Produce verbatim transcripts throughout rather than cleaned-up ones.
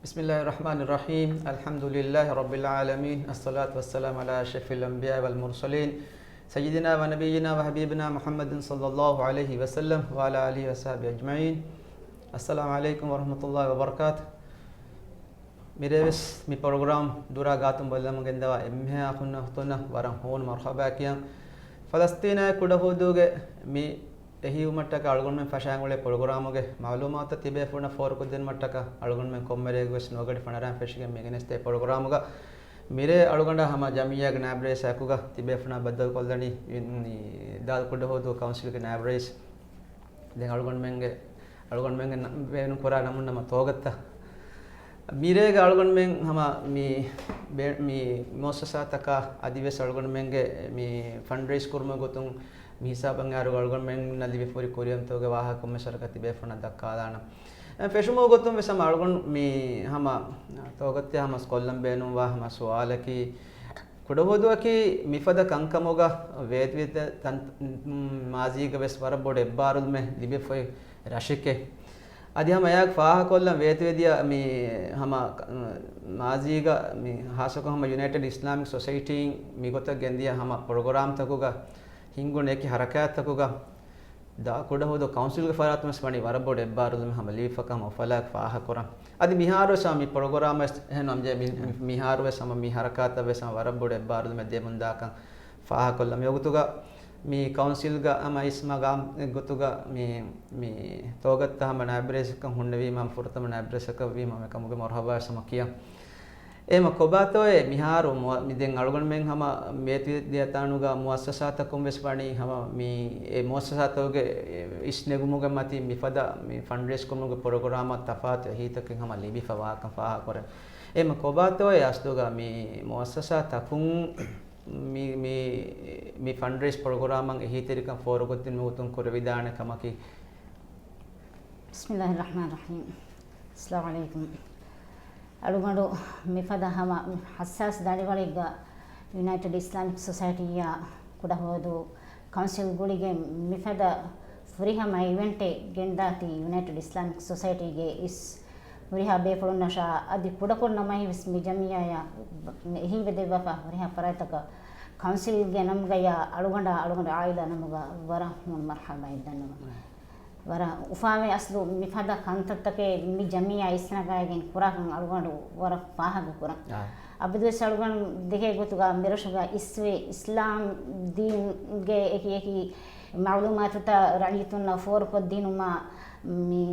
بسم الله الرحمن الرحيم. الحمد لله رب العالمين. الصلاة والسلام على أشرف الأنبياء والمرسلين، سيدنا ونبينا وحبيبنا محمد صلى الله عليه وسلم وعلى آله وصحبه أجمعين. السلام عليكم ورحمة الله وبركاته. މިރޭވެސް މި ޕްރޮގްރާމް ދުރާ ގާތުން ބައްލަމުން ގެންދަވާ އެންމެހާ އަޚުންނަށް އުޚްތުންނަށް ވަރަށް ހޫނު މަރުޙަބާ ކިޔަން. ފަލަސްޠީނާއި ކުޑަހުދޫގެ މި އެހީވުމަށްޓަކާ އަޅުގަނޑުމެން ފަށާން އުޅޭ ޕްރޮގްރާމުގެ މަޢުލޫމާތު ތިބޭފުޅުންނަށް ފޯރުކޮށްދިނުމަށްޓަކާ އަޅުގަނޑުމެން ކޮންމެރޭގެވެސް ނުވަގަޑި ފަނަރަ ފެށިގެން މިގެނެސްދޭ ޕްރޮގްރާމުގަ މިރޭ އަޅުގަނޑާ ހަމަ ޖަމިއްޔާގެ ނާއިބް ރައީސާ އެކުގަ ތިބޭފުޅުންނާ ބައްދަލުކޮށްލަނީ މި ދާލް ކުޑަހުދޫ ކައުންސިލްގެ ނާއިބް ރައީސް. ދެން އަޅުގަނޑުމެންގެ، އަޅުގަނޑުމެންގެ ނަ-، ބޭނުން ކުރާ ނަމުން ނަމަ ތޯގައްތަ. މިރޭގަ އަޅުގަނޑުމެން ހަމަ މި ބޭ-، މި މުއައްސަސާތަކާ އަދިވެސް އަޅުގަނޑުމެންގެ މި ފަންޑްރޭސް ކުރުމުގެ ގޮތުން މި ހިސާބަށް އައިރު އަޅުގަނޑުމެންނަށް ލިބިފަ ހުރި ކުރިއަށް ތޯގެ ވާހަކަ ކޮންމެސް ވަރަކަށް ތިބޭފުޅުންނަށް ދައްކާލާނަން. އެ، ފެށުމުގެ ގޮތުން ވެސް ހަމަ އަޅުގަނޑު މި ހަމަ ތޯގައްތަ ހަމަ ކޮށްލަން ބޭނުންވާ ހަމަ ސުވާލަކީ، ކުޑަހުދޫއަކީ މިފަދަ ކަންކަމުގަ ވޭތުވެދިޔަ ތަން-، މާޒީގަ ވެސް ވަރަށް ބޮޑު އެއްބާރުލުމެއް ލިބިފައި ރަށެކޭ. އަދި ހަމަ އެއާއެކު ފާހަގަކޮށްލަން ވޭތުވެދިޔަ މި ހަމަ މާޒީގަ މި ހާއްސަކޮށް ހަމަ ޔުނައިޓެޑް އިސްލާމިކް ސޮސައިޓީން މިގޮތަށް ގެންދިޔަ ހަމަ ޕްރޮގްރާމްތަކުގަ ހިންގުނު އެކި ހަރަކާތްތަކުގަ ދާ ކުޑަހުދޫ ކައުންސިލްގެ ފަރާތުން ވެސް ވަނީ ވަރަށް ބޮޑު އެއްބާރުލުމެއް ހަމަ ލިބިފަކަށް ހަމަ އުފަލާއެކު ފާހަގަކުރަން. އަދި މިހާރު ވެސް ހަމަ މި ޕްރޮގްރާމް ވެސް އެހެން ނަމަ މި-، މި-، މިހާރު ވެސް ހަމަ މި ހަރަކާތަށް ވެސް ހަމަ ވަރަށް ބޮޑު އެއްބާރުލުމެއް ދެމުންދާކަން ފާހަގަކޮށްލަން. މިވަގުތުގަ މި ކައުންސިލްގަ ހަމަ އިސް މަގާމް ގޮތުގަ މި، މި ތޯގައްތަ ހަމަ ނާއިބް ރައީސަކަށް ހުންނެވީމަ ފުރަތަމަ ނާއިބް ރައީސަކަށް ވީމަ އެކަމުގެ މަރުޙަބާ ހަމަ ކިޔަން. އެހެމަ ކޮބާތޯއޭ މިހާރު މު-، މި ދެން އަޅުގަނޑުމެން ހަމަ ވޭތުވެދިޔަތާނުގަ މުއައްސަސާތަކުން ވެސް ވަނީ ހަމަ މި އެ މުއައްސަސާތަކުގެ އިސްނެގުމުގެ މަތިން މިފަދަ މި ފަންޑްރޭސް ކުރުމުގެ ޕްރޮގްރާމަށް ތަފާތު އެހީތަކެއް ހަމަ ލިބިފަ ވާކަން ފާހަގަކުރޭ. އެހެމަ ކޮބާތޯއޭ އަސްލުގަ މި މުއައްސަސާތަކުން މި، މި، މި ފަންޑްރޭސް ޕްރޮގްރާމަށް އެހީތެރިކަން ފޯރުކޮށްދިނުމުގެ ގޮތުން ކުރެވިދާނެ ކަމަކީ؟ بسم الله الرحمن الرحيم. السلام عليكم. އަޅުގަނޑު މިފަދަ ހަމަ ހައްސާސް ދަނޑިވަޅެއްގަ ޔުނައިޓެޑް އިސްލާމިކް ސޮސައިޓީއާ ކުޑަހުދޫ ކައުންސިލް ގުޅިގެން މިފަދަ ފުރިހަމަ އިވެންޓެއް ގެންދާތީ ޔުނައިޓެޑް އިސްލާމިކް ސޮސައިޓީގެ އިސް ހުރިހާ ބޭފުޅުންނަށާ އަދި ކުޑަކޮށް ނަމަވެސް މި ޖަމިއްޔާއާ އެހީވެދެއްވާފަ ހުރިހާ ފަރާތްތަކަށް ކައުންސިލްގެ ނަމުގަޔާ އަޅުގަނޑާ އަޅުގަނޑު އާއިލާ ނަމުގަ ވަރަށް ހޫނު މަރުޙަބާ ދަންނަވަން. ވަރަށް އުފާވޭ އަސްލު މިފަދަ ކަންތައްތަކެއް މި ޖަމިއްޔާ އިސްނަގާގެން ކުރާކަން އަޅުގަނޑު ވަރަށް ފާހަގަކުރަން. އާ. އަބަދުވެސް އަޅުގަނޑު ދެކޭ ގޮތުގަ މިރަށުގަ އިސްވެ އިސްލާމް ދީންގެ އެކި އެކި މަޢުލޫމާތުތައް ރައްޔިތުންނަށް ފޯރުކޮށްދިނުމަށް މި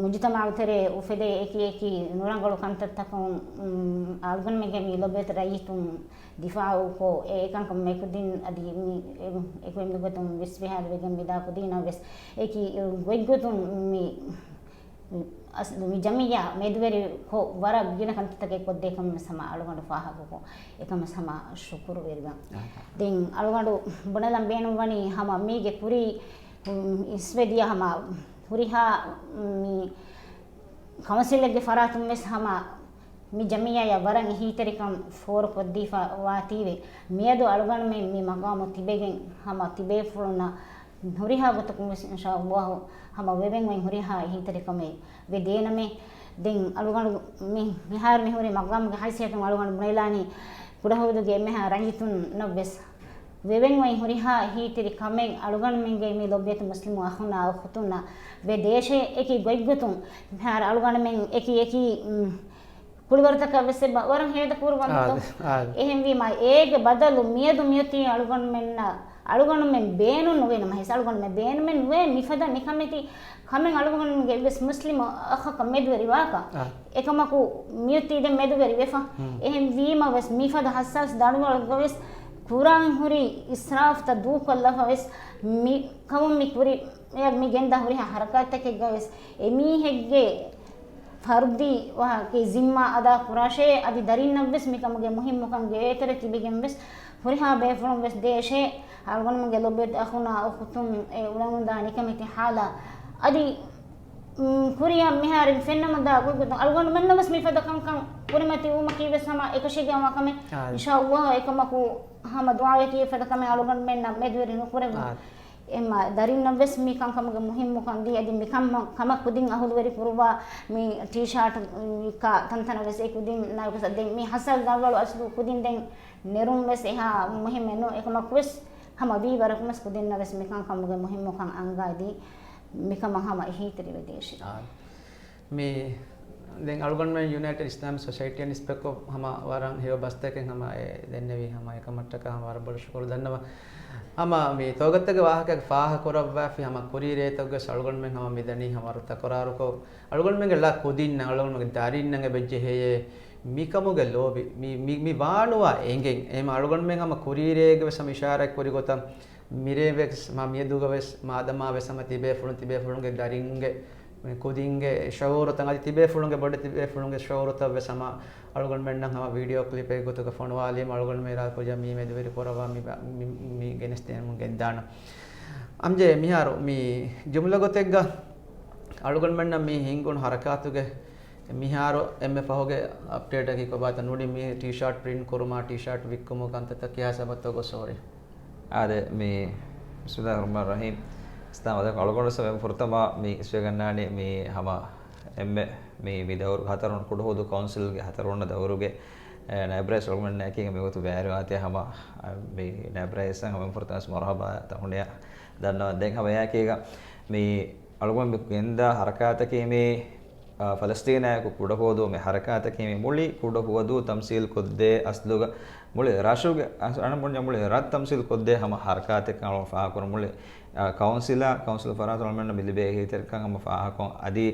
މުޖުތަމަޢު ތެރޭ އުފެދޭ އެކި އެކި ނުރަނގަޅު ކަންތައްތަކުން، އަޅުގަނޑުމެންގެ މި ލޮބުވެތި ރައްޔިތުން ދިފާޢުކޮށް، އެ އެކަންކަން އެކުދިން އަދި މި އެ-، އެކު އެންމެ ގޮތުން ވިސް ވިހާލުވެގެން މި ދާ ކުދީނަށް ވެސް އެކި ގޮތްގޮތުން މި އަސްލު މި ޖަމިއްޔާ މެދުވެރިކޮށް ވަރަށް ގިނަ ކަންތައްތަކެއް ކޮށްދޭ ކަމަށް ވެސް ހަމަ އަޅުގަނޑު ފާހަގަކޮށް، އެކަމަށް ހަމަ ޝުކުރުވެރިވަން. ދެން އަޅުގަނޑު ބުނެލަން ބޭނުންވަނީ ހަމަ މީގެ ކުރީ އިސްވެދިޔަ ހަމަ ހުރިހާ މި ކައުންސިލެއްގެ ފަރާތުން ވެސް ހަމަ މި ޖަމިއްޔާއަށް ވަރަށް އެހީތެރިކަން ފޯރުކޮށްދީފަ ވާތީވެ، މިއަދު އަޅުގަނޑުމެން މި މަގާމު ތިބެގެން ހަމަ ތިބޭފުޅުންނަށް ހުރިހާ ގޮތަކުން ވެސް އިންޝާﷲ ހަމަ ވެވެން އޮތް ހުރިހާ އެހީތެރިކަމެއް ވެ ދޭނަމޭ. ދެން އަޅުގަނޑު މި-، މިހާރު މި ހުރި މަގާމުގެ ހައިސިއްޔަތުން އަޅުގަނޑު ބުނެލާނީ ކުޑަހުދޫގެ އެންމެހާ ރައްޔިތުންނަށް ވެސް ވެވެން އޮތް ހުރިހާ އެހީތެރި ކަމެއް އަޅުގަނޑުމެންގެ މި ލޮބުވެތި މުސްލިމު އަޚުންނާ އުޚުތުންނަށް ވެ ދޭށޭ. އެކި ގޮތްގޮތުން މިހާރު އަޅުގަނޑުމެން އެކި އެކި، މް، ކުޅިވަރުތަކަށް ވެސް އެބަ ވަރަށް ހޭދަ ކުރުވަންތޯ؟ އާދެ، އާދެ. އެހެންވީމަ އޭގެ ބަދަލު މިއަދު މިއޮތީ އަޅުގަނޑުމެންނަށް، އަޅުގަނޑުމެން ބޭނުން ނުވޭނަމަ ހެސް، އަޅުގަނޑުމެން ބޭނުމެއް ނުވޭ މިފަދަ ނިކަމެތި ކަމެއް އަޅުގަނޑުމެންގެ އެއްވެސް މުސްލިމު އަޚަކަށް މެދުވެރިވާކަށް. އާ. އެކަމަކު މިއޮތީ ދެން މެދުވެރި ވެފަ. ހުން. އެހެން ވީމަ ވެސް މިފަދަ ހައްސާސް ދަނޑުވަޅުގަ ވެސް ކުރާން ހުރި އިސްރާފްތައް ދޫކޮށްލަފަ ވެސް މި ކަމުން މި ކުރި، އެ މި ގެންދާ ހުރިހާ ހަރަކާތްތަކެއްގަ ވެސް އެމީހެއްގެ ފަރުދީ ވާހަކައި ޒިންމާ އަދާ ކުރާށޭ، އަދި ދަރިންނަށް ވެސް މިކަމުގެ މުހިއްމުކަން ގޭތެރެ ތިބިގެން ވެސް ހުރިހާ ބޭފުޅުން ވެސް ދޭށޭ، އަޅުގަނޑުމެންގެ ލޮބުވެތި އަޚުންނާ އުޚުތުން އެ އުޅެމުންދާ ނިކަމެތި ހާލާ. އަދި، މް، ކުރިއަށް މިހާރު ފެންނަމުންދާ ގޮތްގޮތުން އަޅުގަނޑުމެންނަށް ވެސް މިފަދަ ކަންކަން ކުރިމަތި ވުމަކީ ވެސް ހަމަ އެކަށީގެންވާ ކަމެއް. އާ. އިންޝާﷲ އެކަމަކު ހަމަ ދުޢާއަކީ އެފަދަ ކަމެއް އަޅުގަނޑުމެންނަށް މެދުވެރި ނުކުރެވުން. އާ. އެމަ ދަރިންނަށް ވެސް މި ކަންކަމުގެ މުހިއްމުކަން ދީ، އަދި މި ކަމަށް، ކަމަށް ކުދިން އަހުލުވެރި ކުރުވާ މި ޓީޝާޓް ކާ ތަންތަނަށް ވެސް އެ ކުދިން ނައިކުސަ ދެން މި ހަސަލް ދަށްވަޅު އަސްލު ކުދިން ދެން ނެރުން ވެސް އެހާ މުހިއްމެއް ނޫން. އެކަމަކު ވެސް ހަމަ ވީ ވަރަކު ވެސް ކުދިންނަށް ވެސް މި ކަންކަމުގެ މުހިއްމުކަން އަންގާދީ، މިކަމަށް ހަމަ އެހީތެރިވެ ދޭށި. މި ދެން އަޅުގަނޑުމެން ޔުނައިޓެޑް އިސްލާމިކް ސޮސައިޓީއަށް ނިސްބަތްކޮށް ހަމަ ވަރަށް ހެޔޮ ބަސްތަކެއް ހަމަ އެ ދެންނެވީ ހަމަ އެކަމަށްޓަކާ ހަމަ ވަރަށް ބޮޑަށް ޝުކުރު ދަންނަވަން. ހަމަ މި ތޯގަތްތަކެއް ވާހަކައަށް ފާހަގަކުރައްވާފި ހަމަ ކުރީ ރޭތަކުގެ އަޅުގަނޑުމެން ހަމަ މިދަނީ ހަމަ ވަރަށް ތަކުރާރުކޮށް، އަޅުގަނޑުމެންގެ ޅަ ކުދިންނަށް، އަޅުގަނޑުމެންގެ ދަރިންނަށް އެބަ ޖެހޭ މިކަމުގެ ލޯބި، މި، މި، މި ވާނުވާ އެނގެން. އެހެން އަޅުގަނޑުމެން ހަމަ ކުރީ ރޭގެ ވެސް ހަމަ އިޝާރާތް ކުރި ގޮތަށް މިރޭ ވެސް މާ މިއަދުގަ ވެސް މާދަމާ ވެސް ހަމަ ތިބޭފުޅުން، ތިބޭފުޅުންގެ ދަރިންގެ ކުދިންގެ ޝައުރުތައް އަދި ތިބޭފުޅުންގެ ބޮޑެތި ތިބޭފުޅުންގެ ޝައުރުތައް ވެސް ހަމަ އަޅުގަނޑުމެންނަށް ހަމަ ވީޑިއޯ ކްލިޕެއް ގޮތުގަ ފޮނުވާލީމަ އަޅުގަނޑުމެން އިރާދަކުރިޔާ މީ މެދުވެރި ކުރައްވާ މި، މި، މި ގެނެސްދޭން ގެންދާނަ. އަމްޖެ މިހާރު މި ޖުމްލަ ގޮތެއްގަ އަޅުގަނޑުމެންނަށް މި ހިންގުނު ހަރަކާތުގެ މިހާރު އެންމެ ފަހުގެ އަޕްޑޭޓަކީ ކޮބާތަ ނޫނީ މި ޓީޝާޓް ޕްރިންޓް ކުރުމާ، ޓީޝާޓް ވިއްކުމު ކަންތައްތައް ކިހާ ސަބަބުތޯ ގޮސް ހުރީ؟ އާދެ، މި، ބިސްމިއްލާހި ރަޙްމާނި ރަޙީމް. އަސްލާމް އަލައިކުމް. އަޅުގަނޑު ސަބަބު ފުރަތަމަ މި އިސްވެގަންނާނީ މި ހަމަ އެންމެ މި، މި ދައުރު ހަތަރު ކުޑަހުދޫ ކައުންސިލްގެ ހަތަރު ދައުރުގެ، އެ، ނައިބް ރައީސް އަޅުގަނޑުމެންނާއެކީގަ މިވަގުތު ބައިވެރިވާތީ ހަމަ، އަ، މި ނައިބް ރައީސަށް ހަމަ ފުރަތަމަ ވެސް މަރުޙަބާ ތަހުނިޔާ ދަންނަވަން. ދެން ހަމަ އެއާއެކީގަ މި އަޅުގަނޑު މި ގެންދާ ހަރަކާތަކީ މި، އަ، ފަލަސްތީނާއެކު ކުޑަހުވަދޫ މި ހަރަކާތަކީ މި މުޅި ކުޑަހުވަދޫ ތަމްސީލް ކޮށްދޭ އަސްލުގަ މުޅި ރަށުގެ، އަ، އަނެއް ބުންޏަށް މުޅި ރަށް ތަމްސީލް ކޮށްދޭ ހަމަ ހަރަކާތެއް އަޅުގަނޑު ފާހަގަކުރަން. މުޅި، އަ، ކައުންސިލާ، ކައުންސިލް ފަރާތުން އަޅުގަނޑުމެންނަށް މި ލިބޭ އެހީތެރިކަން ހަމަ ފާހަގަކޮށް އަދި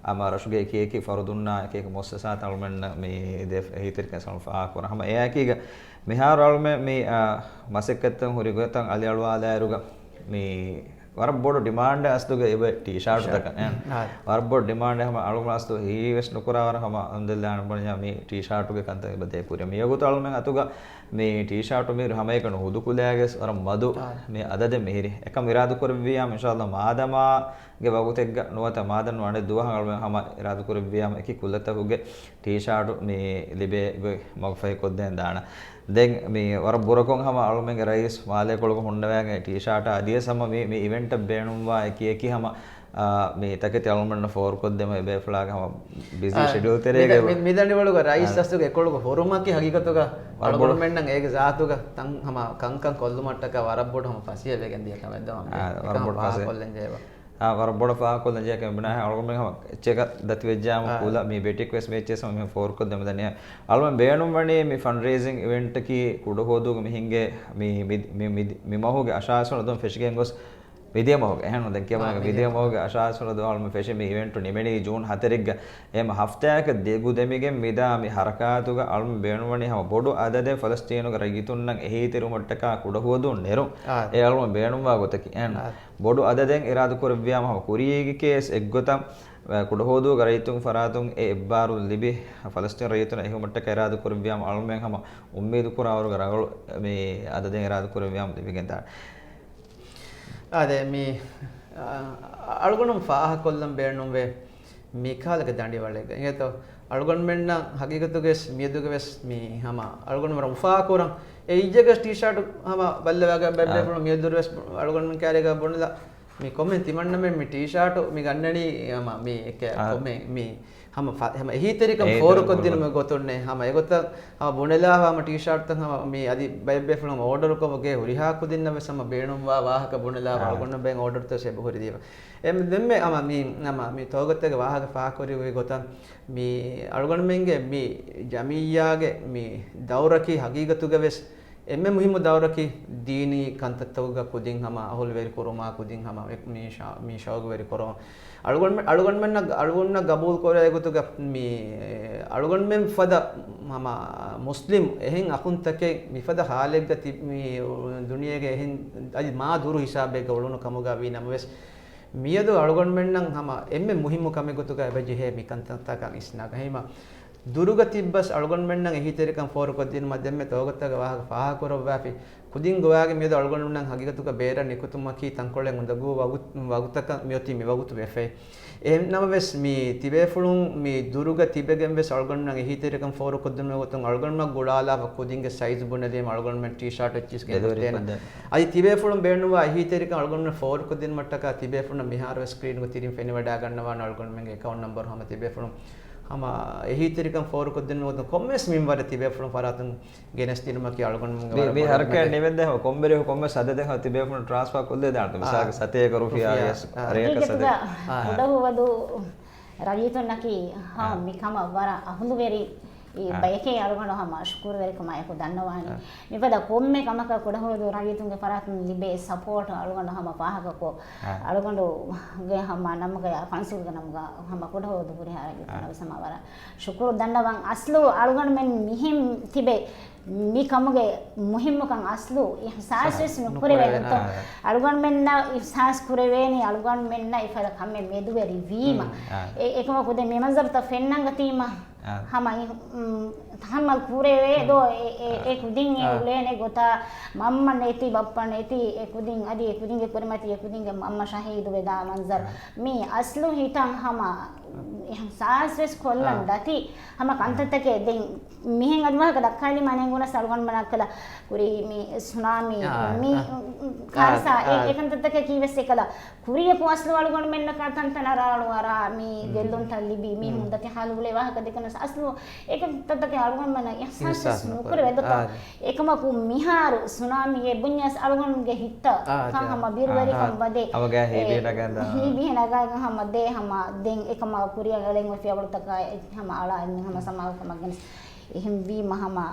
ހަމަ ރަށުގެ އެކި އެކި ފަރުދުންނާ އެކި އެކި މުއައްސަސާތައް އަޅުގަނޑުމެންނަށް މި ދޭ އެހީތެރިކަން ހަމަ ފާހަގަކުރަން. ހަމަ އެއާއެކީގަ މިހާރު އަޅުގަނޑުމެން މި، އަ، މަސައްކަތްތައް ހުރި ގޮތަށް އަލިއަޅުވާލާއިރުގަ މި ވަރަށް ބޮޑު ޑިމާންޑެއް އަސްލުގަ އެބަ ޓީޝާޓުތަކަށް. އެ، އާ. ވަރަށް ބޮޑު ޑިމާންޑެއް ހަމަ އަޅުގަނޑު އަސްލު ހީވެސް ނުކުރާވަރަށް ހަމަ އަލްޙަމްދުލިއްލާހް އަޅުގަނޑުމެން މި ޓީޝާޓުގެ ކަންތައް އެބަ ދޭ ކުރިއަށް. މިވަގުތު އަޅުގަނޑުމެން އަތުގަ މި ޓީޝާޓު މިހިރީ ހަމައެކަނި ހުދުކުލައިގެ ވަރަށް މަދު އާ. މި އަދަދެއް މިހިރީ. އެކަމް އިރާދަކުރެއްވިއްޔާ އިންޝާﷲ މާދަމާގެ ވަގުތެއްގަ ނުވަތަ މާދަން އަނެއް ދުވަހަށް އަޅުގަނޑު ހަމަ އިރާދަކުރެއްވިއްޔާ އެކި ކުލަތަކުގެ ޓީޝާޓު މި ލިބޭ ގޮތް މަގުފަހިކޮށްދޭން ދާނަ. ދެން މި ވަރަށް ބުރަކޮށް ހަމަ އަޅުމެންގެ ރައީސް މާލޭކޮޅުގަ ހުންނަވައިގެން ޓީޝާޓާ އަދިވެސް ހަމަ މި، މި އިވެންޓަށް ބޭނުންވާ އެކި އެކި ހަމަ، އާ، މި ތަކެތި އަޅުމެންނަށް ފޯރުކޮށްދެމުން އެބޭފުޅާގެ ހަމަ ބިޒީ އާ، ޝެޑިއުލް ތެރޭގަ މި، މި، މިދަނޑިވަޅުގަ ރައީސް އާ. އަސްލުގެ އެކޮޅުގަ ހުރުމަކީ ހަގީގަތުގަ ވަރަށް ބޮޑު އަޅުގަނޑުމެންނަށް އޭގެ ޒާތުގަ ތަން ހަމަ ކަންކަން ކޮށްލުމަށްޓަކާ ވަރަށް ބޮޑު ހަމަ ފަސޭހަވެގެން ދިޔަ ކަމެއް ދޯ އާ، ވަރަށް ބޮޑު ފަސޭހަ. ފާހަގަކޮށްލަން ޖެހޭ. އާ، ވަރަށް ބޮޑަށް ފާހަގަކޮށްލަން ޖެހޭ ކަމެއް ބުނާހެން އަޅުގަނޑުމެން ހަމަ އެއްޗެއް ދަތިވެއްޖާމަ އާ. ކުލަ މި ބެޓިކް ވެސް މި އެއްޗެއް ހަމަ މި ފޯރުކޮށްދެމުން ދަނީ. އަޅުގަނޑު ބޭނުންވަނީ މި ފަންޑްރޭޒިން އިވެންޓަކީ ކުޑަހުވަދޫގަ މި ހިނގޭ މި، މި، މި، މި، މި މަހުގެ އަށާރަ ސުނަދުން ފެށިގެން ގޮސް މިދިޔަ މަހުގެ، އެހެން ދެން ކިޔަމަ އާ، މިދިޔަ މިދިޔަ މަހުގެ އަށާރަ ސުނަދު އަޅުގަނޑު ފެށި މި އިވެންޓު ނިމެނީ ޖޫން ހަތަރެއްގަ. އެ މަ ހަފްތާއަކަށް ދިގުދެމިގެން މިދާ މި ހަރަކާތުގަ އަޅުގަނޑު ބޭނުންވަނީ ހަމަ ބޮޑު އަދަދެއް ފަލަސްތީނުގެ ރައްޔިތުންނަށް އެހީތެރިވުމަށްޓަކާ ކުޑަހުވަދޫ ނެރުން. އާ. އެ އަޅުގަނޑު ބޭނުންވާ ގޮތަކީ. އެހެން. އާ. ބޮޑު އަދަދެއް އިރާދަކުރެއްވިޔާމަ ހަމަ ކުރީގެ ކޭސް އެއްގޮތަށް، އަ، ކުޑަހުވަދޫގެ ރައްޔިތުން ފަރާތުން އެ އެއްބާރުލް ލިބި، ފަލަސްތީން ރައްޔިތުންނަށް އެހުމަށްޓަކައި އިރާދަކުރެއްވިޔާމަ އަޅުމެން ހަމަ އުއްމީދު ކުރާވަރުގެ ރަނގަޅު މި އަދަދެއް އިރާދަކުރެއްވިޔާމަ ލިބިގެންދާނެ. އާދެ، މި، އަ، އަޅުގަނޑު ފާހަގަކޮށްލަން ބޭނުންވޭ މިކަހަލަ ދަނޑިވަޅެއްގަ. އިނގޭތޯ، އަޅުގަނޑުމެންނަށް ހަގީގަތުގަވެސް މިއަދުގަވެސް މި ހަމަ އަޅުގަނޑު ވަރަށް އުފާކުރަން. އެ އިއްޔެގަސް ޓީޝާޓު ހަމަ ބައްލަވާގެ އާ. ބޭފުޅުން މިއަދުވެސް އަޅުގަނޑުމެން ކާރިއަށް ބުނެލާ މި ކޮމެން ތިމަންނަމެން މި ޓީޝާޓު މި ގަންނަނީ ހަމަ މި އެކެ އާ. ކޮމެން މި ހަމަ ފަ-، ހަމަ އެހީތެރިކަން އެހީތެރިކަން ފޯރުކޮށްދިނުމުގެ ގޮތުންނޭ. ހަމަ އެގޮތަށް ހަމަ ބުނެލާ ހަމަ ޓީޝާޓްތައް ހަމަ މި އަދި ބައެއް ބޭފުޅުން އޯޑަރުކޮށް ގޭ ހުރިހާ ކުދިންނަށް ވެސް ހަމަ ބޭނުންވާ ވާހަކަ ބުނެލާ އާ. އަޅުގަނޑުމެން އޯޑަރުތައް ވެސް އެބަހުރި ދީފަ. އެ ދެންމެ ހަމަ މި، ހަމަ މި ތޯގަތަކެއް ވާހަކަ ފާހަގަކުރެއްވި ގޮތަށް މި އަޅުގަނޑުމެންގެ މި ޖަމިއްޔާގެ މި ދައުރަކީ ހަގީގަތުގަ ވެސް އެންމެ މުހިއްމު ދައުރަކީ ދީނީ ކަންތައްތަކުގަ ކުދިން ހަމަ އަހުލުވެރި ކުރުމާ ކުދިން ހަމަ މި ޝަ-، މި ޝައުގުވެރި ކުރުން. އަޅުގަނޑުމެ-، އަޅުގަނޑުމެންނަށް، އަޅުގަނޑުމެންނަށް ގަބޫލު ކުރެވޭ ގޮތުގަ މި އަޅުގަނޑުމެން ފަދަ ހަމަ މުސްލިމް އެހެން އަޚުންތަކެއް މިފަދަ ހާލެއްގަ ތި-، މި ދުނިޔޭގެ އެހެން އަދި މާ ދުރު ހިސާބެއްގަ އުޅުނު ކަމުގަ ވީ ނަމަވެސް، މިއަދު އަޅުގަނޑުމެންނަށް ހަމަ އެންމެ މުހިއްމު ކަމެއް ގޮތުގަ އެބަ ޖެހޭ މި ކަންތައްތަކަށް އިސްނާގަ. ހީމަ ދުރުގަ ތިއްބަސް އަޅުގަނޑުމެންނަށް އެހީތެރިކަން ފޯރުކޮށްދިނުމަށް ދެންމެ ތޯގަތަކަށް ވާހަކަ ފާހަގަކުރައްވާފި. ކުދިން ގޮވާގެ މިއަދު އަޅުގަނޑުމެންނަށް ހަގީގަތުގަ ބޭރަށް ނިކުތުމަކީ ތަންކޮޅެއް އުނދަގޫ ވަގު-، ވަގުތަކަށް މިއޮތީ މިވަގުތު ވެފައި. އެހެންނަމަވެސް، މި ތިބޭފުޅުން މި ދުރުގަ ތިބެގެން ވެސް އަޅުގަނޑުމެންނަށް އެހީތެރިކަން ފޯރުކޮށްދިނުމުގެ ގޮތުން އަޅުގަނޑުމެން ގުޅާލާފަ ކުދިންގެ ސައިޒް ބުނެލީމަ އަޅުގަނޑުމެން ޓީޝާޓް އެއްޗިސް ގެންގޮސްދޭނަން. އަދި ތިބޭފުޅުން ބޭނުންވާ އެހީތެރިކަން އަޅުގަނޑުމެން ފޯރުކޮށްދިނުމަށްޓަކާ ތިބޭފުޅުންނަށް މިހާރުވެސް ސްކްރީންގަ ތިރިން ފެނިވަޑައިގަންނަވާނެ އަޅުގަނޑުމެންގެ އެކައުންޓް ނަންބަރު ހަމަ ތިބޭފުޅުން ހަމަ އެހީތެރިކަން ފޯރުކޮށްދިނުމުގެ ގޮތުން ކޮންމެސް މިންވަރެއް ތިބޭފުޅުން ފަރާތުން ގެނެސްދިނުމަކީ އަޅުގަނޑުމެންގެ ވަރަށް މި ބޮޑު ހަރަކާތް ނިމެންދޭ ހަމަ ކޮންމެ ރެޔަކު ކޮންމެސް އަދަދެއް ހަމަ ތިބޭފުޅުން ޓްރާންސްފާ ކޮށްލައިދާނެ. މިސާލަކަށް ސަތޭކަ ރުފިޔާ ވިޔަސް ރެޔަކަށް ސަތޭކަ. ކުޑަހުވަދު ރައްޔިތުންނަކީ ހަމަ މިކަމަށް ވަރަށް އަހުލުވެރި ބަޔެކޭ އަޅުގަނޑު ހަމަ ޝުކުރުވެރިކަމާއެކު ދަންނަވާނީ. މިފަދަ ކޮންމެ ކަމަކަށް ކުޑަހުވަދޫ ރައްޔިތުންގެ ފަރާތުން ލިބޭ ސަޕޯޓް އަޅުގަނޑު ހަމަ ފާހަގަކޮށް، އަޅުގަނޑުގެ ހަމަ ނަމުގަޔާ ކައުންސިލްގެ ނަމުގަ ހަމަ ކުޑަހުވަދޫ ހުރިހާ ރައްޔިތުންނަށް ވެސް ހަމަ ވަރަށް ޝުކުރު ދަންނަވަން. އަސްލު އަޅުގަނޑުމެން މިހެން ތިބެ މި ކަމުގެ މުހިއްމުކަން އަސްލު އިހްސާސް ވެސް ނުކުރެވޭ. އަޅުގަނޑުމެންނަށް އިހްސާސް ކުރެވޭނީ އަޅުގަނޑުމެންނަށް އެފަދަ ކަމެއް މެދުވެރި ވީމަ. އެ، އެކަމަކު ދެން މި މަންޒަރުތައް ފެންނަން ގަތީމަ ހަމަ ތަހައްމަލް ކުރެވޭ ދޯ؟ އެ، އެ، އެ ކުދިން އެ އުޅޭނެ ގޮތާ މަންމަ ނެތި، ބައްޕަ ނެތި، އެ ކުދިން އަދި އެ ކުދިންގެ ކުރިމަތި އެ ކުދިންގެ މަންމަ ޝަހީދު ވެދާ މަންޒަރު. މީ އަސްލު ހިތަށް ހަމަ އިހްސާސް ވެސް ކޮށްލަން ދަތި. ހަމަ ކަންތައްތަކެއް ދެން މިހެން އަދި ވާހަކަ ދައްކާލީމާ ނެނގުނަސް އަޅުގަނޑުމެންނަށް ކަލަ ކުރީ މި ސުނާމީ، މި ކާރިސާ، އެ، އެކަންތައްތަކަކީ ވެސް އެކަލަ ކުރިޔަކު އަސްލު އަޅުގަނޑުމެންނަކަށް ތަންތަނަށް ރާޅު އަރާ، މި ގެއްލުންތައް ލިބި، މީހުން ދަތި ހާލު އުޅޭ ވާހަކަ ދެކުނަސް އަސްލު އެކަންތައްތަކެއް އަޅުގަނޑުމެންނަށް އިހްސާސް ވެސް ނުކުރެވޭ ދޯ. އެކަމަކު މިހާރު ސުނާމީ އެ ބުންޏަސް އަޅުގަނޑުގެ ހިތަށް ކަން ހަމަ ބިރުވެރިކަން ވަދެ. ހީބި ނަގާ ހީބި ނަގާ ހަމަ ދޭ ހަމަ ދެން އެކަމަ ކުރިއަށް އެޅެން ފިޔަވަޅުތަކާ ހަމަ އަޅާ ހަމަ ސަމާލުކަމަށް ގެނެސް. އެހެންވީމަ ހަމަ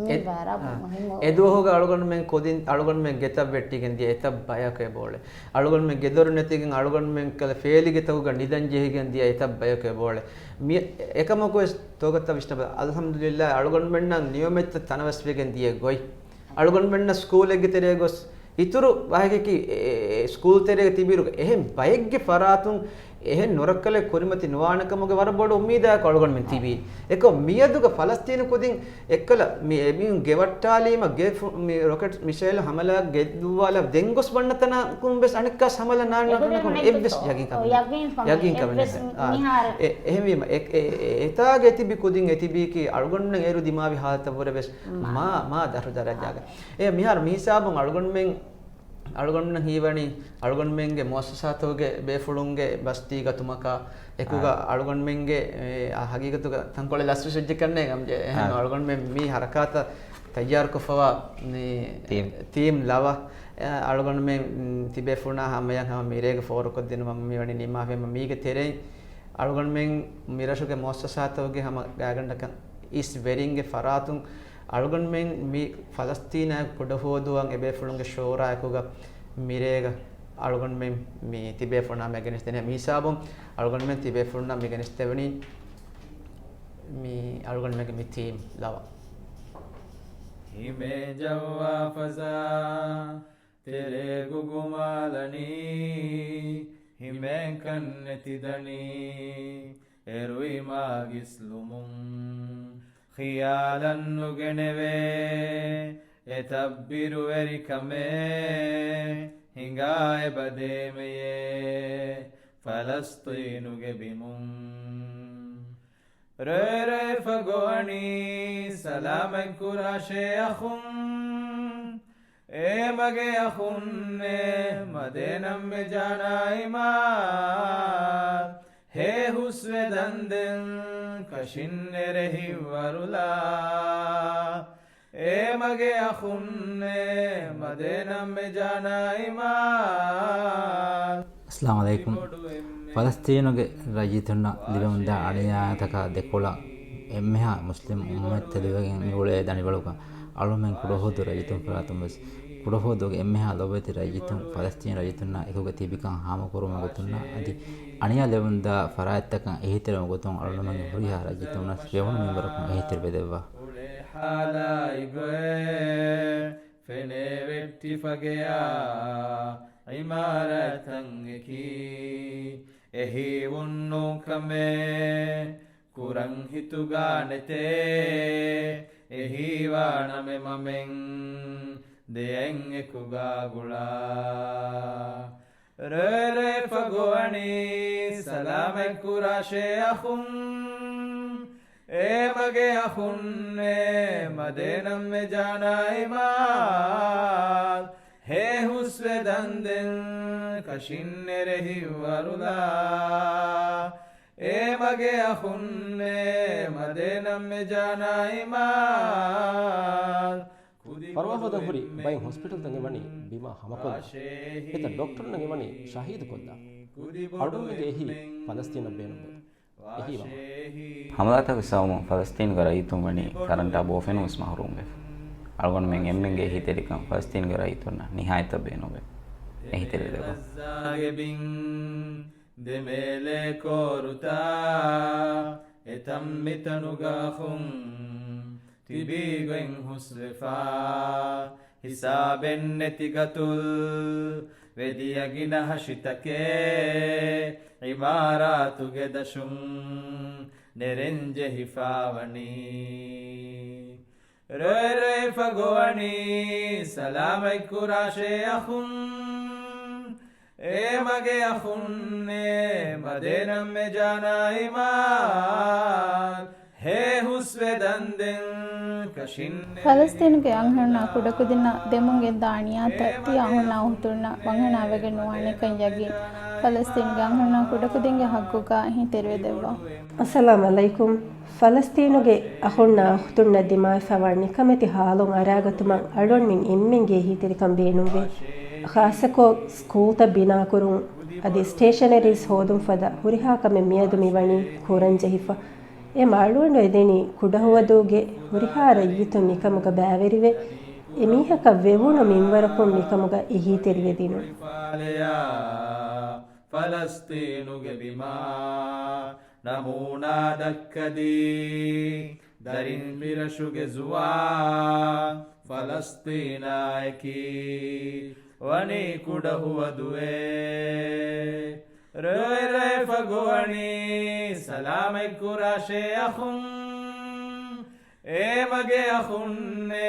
މީ ވަރަށް މުހިއްމު. އެ ދުވަހުގަ އަޅުގަނޑުމެން ކުދިން އަޅުގަނޑުމެން ގެތައް ވެއްޓިގެން ދިޔަ އެތައް ބަޔަކު އެބައުޅޭ. އަޅުގަނޑުމެން ގެދޮރު ނެތިގެން އަޅުގަނޑުމެން ކަލަ ފޭލިގެތަކުގަ ނިދަން ޖެހިގެން ދިޔަ އެތައް ބަޔަކު އެބައުޅޭ. މި އެކަމަކު ވެސް ތޯގަތައް ވިސްނަބަލަ. އަލްޙަމްދުލިއްލާހް އަޅުގަނޑުމެންނަށް ނިޢުމަތްތައް ތަނަވަސްވެގެން ދިޔަ ގޮތް. އަޅުގަނޑުމެންނަށް ސްކޫލެއްގެ ތެރޭ ގޮސް އިތުރު ވާހަކައަކީ، އެ، އެ، ސްކޫލް ތެރޭގަ ތިބިއިރުގަ އެހެން ބައެއްގެ ފަރާތުން އެހެން ނުރައްކަލެއް ކުރިމަތި ނުވާނެ ކަމުގެ ވަރަށް ބޮޑު އުއްމީދާއެކު އަޅުގަނޑުމެން ތިބީ. އެކަމް މިއަދުގަ ފަލަސްތީނު ކުދިން އެއްކަލަ މި އެމީހުން ގެވައްޓާލީމަ ގެ ފު-، މި ރޮކެޓް މިސައިލް ހަމަލާ ގެ ދުއްވާލާ ދެން ގޮސް ވަންނަ ތަނަކުން ވެސް އަނެއްކާސް ހަމަލާ ނާންނަ އެއްވެސް ޔަގީން ކަމެއް ނެތް. އާ، އެ-، އެހެންވީމަ އެ-، އެ-، އެ-، އެތާގަ އެތިބި ކުދިން އެތިބީކީ އަޅުގަނޑުމެން އޭރު ދިމާވި ހާލަތަށްވުރެ ވެސް މާ، މާ ދަށު ދަރަޖާގަ. އެ މިހާރު މިހިސާބުން އަޅުގަނޑުމެން، އަޅުގަނޑުމެން ހީވަނީ އަޅުގަނޑުމެންގެ މުއައްސަސާތަކުގެ ބޭފުޅުންގެ ބަސްތީ ގަތުމަކާ އެކުގަ އަޅުގަނޑުމެންގެ، އެ، އާ، ހަގީގަތުގަ ތަންކޮޅެއް ލަސްވެސް ވެއްޖެ ކަންނޭނގެ އަމްޖެ. އެހެން އަޅުގަނޑުމެން މި ހަރަކާތަށް ތައްޔާރުކޮށްފަވާ މި ތީމް. ތީމް ލަވަ، އަޅުގަނޑުމެން ތިބޭފުޅުންނާ ހަމަޔަށް ހަމަ މިރޭގަ ފޯރުކޮށްދިނުމަށް މިވަނީ ނިންމާފައި. މީގެ ތެރެއިން އަޅުގަނޑުމެން މިރަށުގެ މުއައްސަސާތަކުގެ ހަމަ ގާތްގަނޑަކަށް އިސް ވެރިންގެ ފަރާތުން އަޅުގަނޑުމެން މި ފަލަސްތީނާއެކު ކުޑަހުވަދޫއަށް އެބޭފުޅުންގެ ޝޫރާއެކުގަ މިރޭގަ އަޅުގަނޑުމެން މި ތިބޭފުޅުންނާ މެ ގެނެސްދެނީ. މިހިސާބުން އަޅުގަނޑުމެން ތިބޭފުޅުންނާ މި ގެނެސްދެވެނީ މި އަޅުގަނޑުމެންގެ މި ތީމް ލަވަ. ހިމޭ ޖައްވާ ފަޒާ ތެރޭ ގުގުމާލަނީ، ހިމޭންކަން ނެތިދަނީ، އެރުއިމާ ގިސްލުމުން ޚިޔާލަށް ނުގެނެވޭ، އެތައް ބިރުވެރިކަމެއް ހިނގާ އެބަދޭމެޔޭ، ފަލަސްޠީނުގެ ބިމުން. ރޭ ރޭ ފަގޮވަނީ ސަލާމަތް ކުރާށޭ އަޚުން. އޭ މަގޭ އަޚުންނޭ މަދޭ ނަންމެ ޖާނާ އިމާލް. ހޭ ހުސްވެ ދަންދެން ކަށިން ނެރެ ހިތްވަރުލާ. އޭ މަގޭ އަޚުންނޭ މަދޭ ނަންމެ ޖާނާ އިމާލް. އައްސަލާމު ޢަލައިކުމް. ފަލަސްތީނުގެ ރައްޔިތުންނަށް ލިބެމުންދާ އަނިޔާތަކާ ދެކޮޅަށް އެންމެހާ މުސްލިމް އުއްމަތް ތެދުވެގެން މިއުޅޭ ދަނޑިވަޅުގަ އަޅުމެން ކުޑަހުވަދޫ ރައްޔިތުން ފަރާތުން ވެސް ކުޑަހުވަދޫގެ އެންމެހާ ލޮބުވެތި ރައްޔިތުން ފަލަސްތީނު ރައްޔިތުންނާ އެކުގަ ތިބިކަން ހާމަކުރުމުގެ ގޮތުންނާ އަދި އަނިޔާ ލެވުންދާ ފަރާތްތަކަށް އެހީތެރިވުމުގެ ގޮތުން އަޅުމެންގެ ހުރިހާ ރައްޔިތުންނަށް ބޭނުން މިންވަރަކުން އެހީތެރިވެދެއްވާ. އުޅޭ ހާލާއި ގޮތް ފެނޭ ވެއްޓި ފަގެއާ އިމާރާތްތައް އެކީ އެހީވުން ނޫން ކަމެއް. ކުރަން ހިތުގާ ނެތޭ، އެހީވާނަމެ މަމެން ދެޔައިން އެކުގާ ގުޅާ. ރޭ ރޭ ފަގުވަނީ ސަލާމަތް ކުރާށޭ އަޚުން. އޭ މަގޭ އަޚުންނޭ މަދޭ ނަންމެ ޖާނާއި މާލް. ހޭ ހުސްވެ ދަންދެން ކަށިން ނެރެ ހިތްވަރުލާ. އޭ މަގޭ އަޚުންނޭ މަދޭ ނަންމެ ޖާނާއި މާލް. ފަރުވާ ހޯދަން ހުރި ބައެއް ހޮސްޕިޓަލްތައް ވަނީ ބިމާ ހަމަކޮށްލާ. އެތައް ޑޮކްޓަރުންނެއް ވަނީ ޝަހީދުކޮށްލާ. އަޅުގަނޑުމެންގެ އެހީ ފަލަސްތީނަށް ބޭނުންވޭ. އެހީވާން. ހަމަލާތަކުގެ ސަބަބުން ފަލަސްތީނުގެ ރައްޔިތުން ވަނީ ކަރަންޓާ ބޯފެނުން ވެސް މަހުރޫމްވެފަ. އަޅުގަނޑުމެން އެންމެންގެ އެހީތެރިކަން ފަލަސްތީނުގެ ރައްޔިތުންނަށް ނިހާޔަތަށް ބޭނުންވޭ. އެހީތެރިލެއްވާ. ދެމޭލެ ކޯރުތާ އެތަން މިތަނުގަ އަޚުން ތިބީގޮތް ހުސްވެފާ. ހިސާބެއް ނެތި ގަތުލް ވެދިޔަ ގިނަ ހަށިތަކެއް އިމާރާތުގެ ދަށުން ނެރެން ޖެހިފާވަނީ. ރޮއެ ރޮއެ ފަގުވަނީ ސަލާމަތް ކުރާށޭ އަޚުން. އޭ މަގޭ އަޚުންނޭ މަދޭ ނަންމެ ޖާނާއި މާލް. ހޭ ހުސްވެ ދަންދެން ކަށިން ނެރެ ފަލަސްތީނުގެ އަންހެނުންނާ ކުޑަކުދިންނަށް ދެމުން ގެންދާ އަނިޔާތައް ތިޔަ އަހުންނާ އުހުތުންނަށް ވަންހަނާވެގެން ނުވާނެކަން ޔަގީން. ފަލަސްތީނުގެ އަންހެނުންނާ ކުޑަކުދިންގެ ހައްގުގަ އެހީތެރިވެދެއްވާ. އައްސަލާމް އަލައިކުމް. ފަލަސްތީނުގެ އަޚުންނާ އުޚްތުންނަށް ދިމާވެފައިވާ ނިކަމެތި ހާލުން އަރާގަތުމަށް އަޅުގަނޑުމެން އެންމެންގެ އެހީތެރިކަން ބޭނުންވޭ. ޚާއްޞަކޮށް، ސްކޫލްތައް ބިނާކުރުން، އަދި ސްޓޭޝަނަރީސް ހޯދުން ފަދަ ހުރިހާ ކަމެއް މިއަދު މިވަނީ ކުރަން ޖެހިފަ. އެ މަ އަޅުގަނޑު އެދެނީ ކުޑަހުވަދޫގެ ހުރިހާ ރައްޔިތުން މިކަމުގަ ބައިވެރިވެ، އެމީހަކަށް ވެވުނު މިންވަރަކުން މިކަމުގަ އެހީތެރިވެދިނުން. ފަލަސްތީނުގެ ބިމާ ނަމޫނާ ދައްކަދީ، ދަރިން މިރަށުގެ ޒުވާން ފަލަސްތީނާއެކީ ވަނީ ކުޑަހުވަދުއޭ. ރޮއެ ރޮއެ ފަގުވަނީ ސަލާމަތް ކުރާށޭ އަޚުން. އޭ މަގޭ އަޚުންނޭ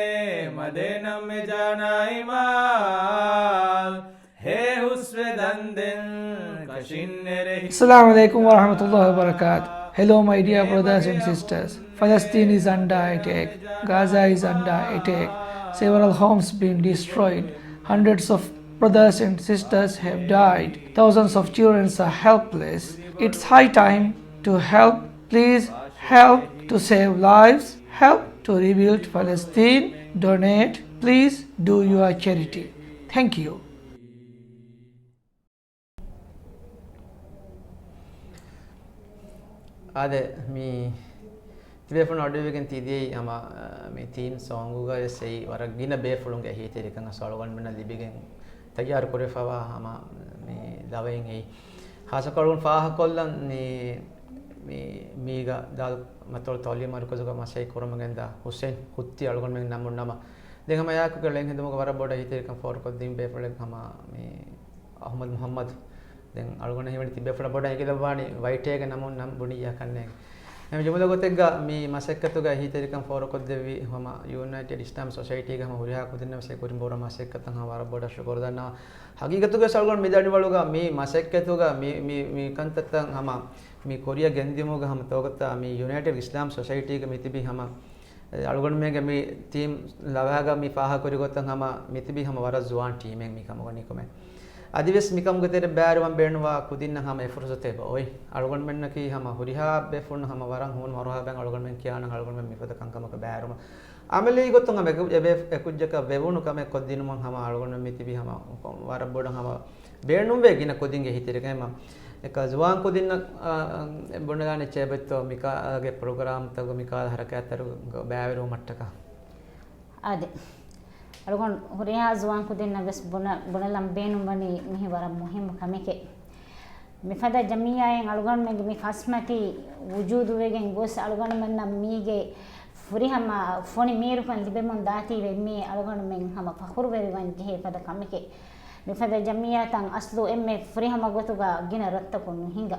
މަދޭ ނަންމެ ޖާނާއި މާލް. ހޭ ހުސްވެ ދަންދެން ކަށިން ނެރެ ހި- السلام عليكم ورحمة الله وبركاته. Hello, my dear brothers and sisters. Palestine is under attack. Gaza is under attack. Several homes been destroyed. Hundreds of brothers and sisters have died. Thousands of children are helpless. It's high time to help. Please help to save lives. Help to rebuild Palestine. Donate. Please do your charity. Thank you. އާދެ، މި ތިބޭފުޅުން އަޑުއިވިގެން ތިދިޔައީ ހަމަ، މި ތީމް ސޯންގުގަ ވެސް އެއީ ވަރަށް ގިނަ ބޭފުޅުންގެ އެހީތެރިކަން އަސް އަޅުގަނޑުމެންނަށް ލިބިގެން ތައްޔާރު ކުރެފަވާ ހަމަ މި ލަވައިން އެއީ. ޚާއްޞަކޮށް އަޅުގަނޑު ފާހަގަކޮށްލަން މި، މި، މީގަ ދާލް މަތޮޅު ތައުލީމް މަރުކަޒުގަ މަސައްކަތް ކުރަމުން ގެންދާ ހުސެން ހުއްތި އަޅުގަނޑުމެން ނަމުން ނަމަ. ދެން ހަމަ އެއާއެކުގަ ޅެން ހެދުމުގަ ވަރަށް ބޮޑަށް އެހީތެރިކަން ފޯރުކޮށްދިން ބޭފުޅެއް ހަމަ މި އަޙްމަދު މުޙައްމަދު. ދެން އަޅުގަނޑަށް ހީވަނީ ތިބޭފުޅަށް ބޮޑަށް އެނގިލައްވާނީ ވައިޓޭގެ ނަމުން ނަން ބުނިއްޔާ ކަންނޭނގެ. އެހެން ޖުމުލަ ގޮތެއްގަ މި މަސައްކަތުގަ އެހީތެރިކަން ފޯރުކޮށްދެއްވި ހަމަ ޔުނައިޓެޑް އިސްލާމް ސޮސައިޓީގެ ހަމަ ހުރިހާ ކުދިންނަށް ވެސް އެ ކުރިން ބޯރަ މަސައްކަތަށް ހަމަ ވަރަށް ބޮޑަށް ޝުކުރު ދަންނަވަން. ހަގީގަތުގަ އަޅުގަނޑު މި ދަނިވަޅުގަ މި މަސައްކަތުގަ މި، މި، މި ކަންތައްތައް ހަމަ މި ކުރިއަށް ގެންދިއުމުގަ ހަމަ ތަވަގަތާ މި ޔުނައިޓެޑް އިސްލާމް ސޮސައިޓީގަ މި ތިބި ހަމަ އަޅުގަނޑުމެންގެ މި ޓީމް ލަވައިގަ މި ފާހަގަކުރި ގޮތަށް ހަމަ މިތިބީ ހަމަ ވަރަށް ޒުވާން ޓީމެއް މިކަމުގަ ނިކުމެ. އަދިވެސް މިކަމުގެ ތެރެ ބައިވެރިވަން ބޭނުންވާ ކުދިންނަށް ހަމަ އެ ފުރުސަތު އެބަ އޮތް. އަޅުގަނޑުމެންނަކީ ހަމަ ހުރިހާ ބޭފުޅުން ހަމަ ވަރަށް ހޫނު މަރުހަބާ އަޅުގަނޑުމެން ކިޔާނަން އަޅުގަނޑުމެން މިފަދަ ކަންކަމަކަށް ބައިވެރިވުމަށް. އަމަލީ ގޮތުން ހަމަ އެކު-، އެބޭ-، އެކުއްޖަކަށް ވެވުނު ކަމެއް ކޮށްދިނުމަށް ހަމަ އަޅުގަނޑުމެން މިތިބީ ހަމަ ވަރަށް ބޮޑަށް ހަމަ ބޭނުންވޭ ގިނަ ކުދިންގެ އެހީތެރިކަން. އެކަ ޒުވާން ކުދިންނަށް، އާ، އާ، ބުނެލާނެ އެއްޗެއް އެބައޮތްތޯ މިކާގެ ޕްރޮގްރާމްތަކުގަ މިކާލަ ހަރަކާތްތަކުގަ ބައިވެރިވުމަށްޓަކާ؟ އާދެ. އަޅުގަނޑު ހުރިހާ ޒުވާން ކުދިންނަށް ވެސް ބުނަ-، ބުނެލަން ބޭނުންވަނީ މިހި ވަރަށް މުހިއްމު ކަމެކޭ. މިފަދަ ޖަމިއްޔާއިން އަޅުގަނޑުމެންގެ މި ފަސްމަތީ ވުޖޫދުވެގެން ގޮސް އަޅުގަނޑުމެންނަށް މީގެ ފުރިހަމަ ފޮނި މީރުކަން ލިބެމުން ދާތީވެ މީ އަޅުގަނޑުމެން ހަމަ ފަޚުރުވެރިވަން ޖެހޭ ފަދަ ކަމެކޭ. މިފަދަ ޖަމިއްޔާތައް އަސްލު އެންމެ ފުރިހަމަ ގޮތުގަ ގިނަ ރަށްތަކުން ނުހިނގާ.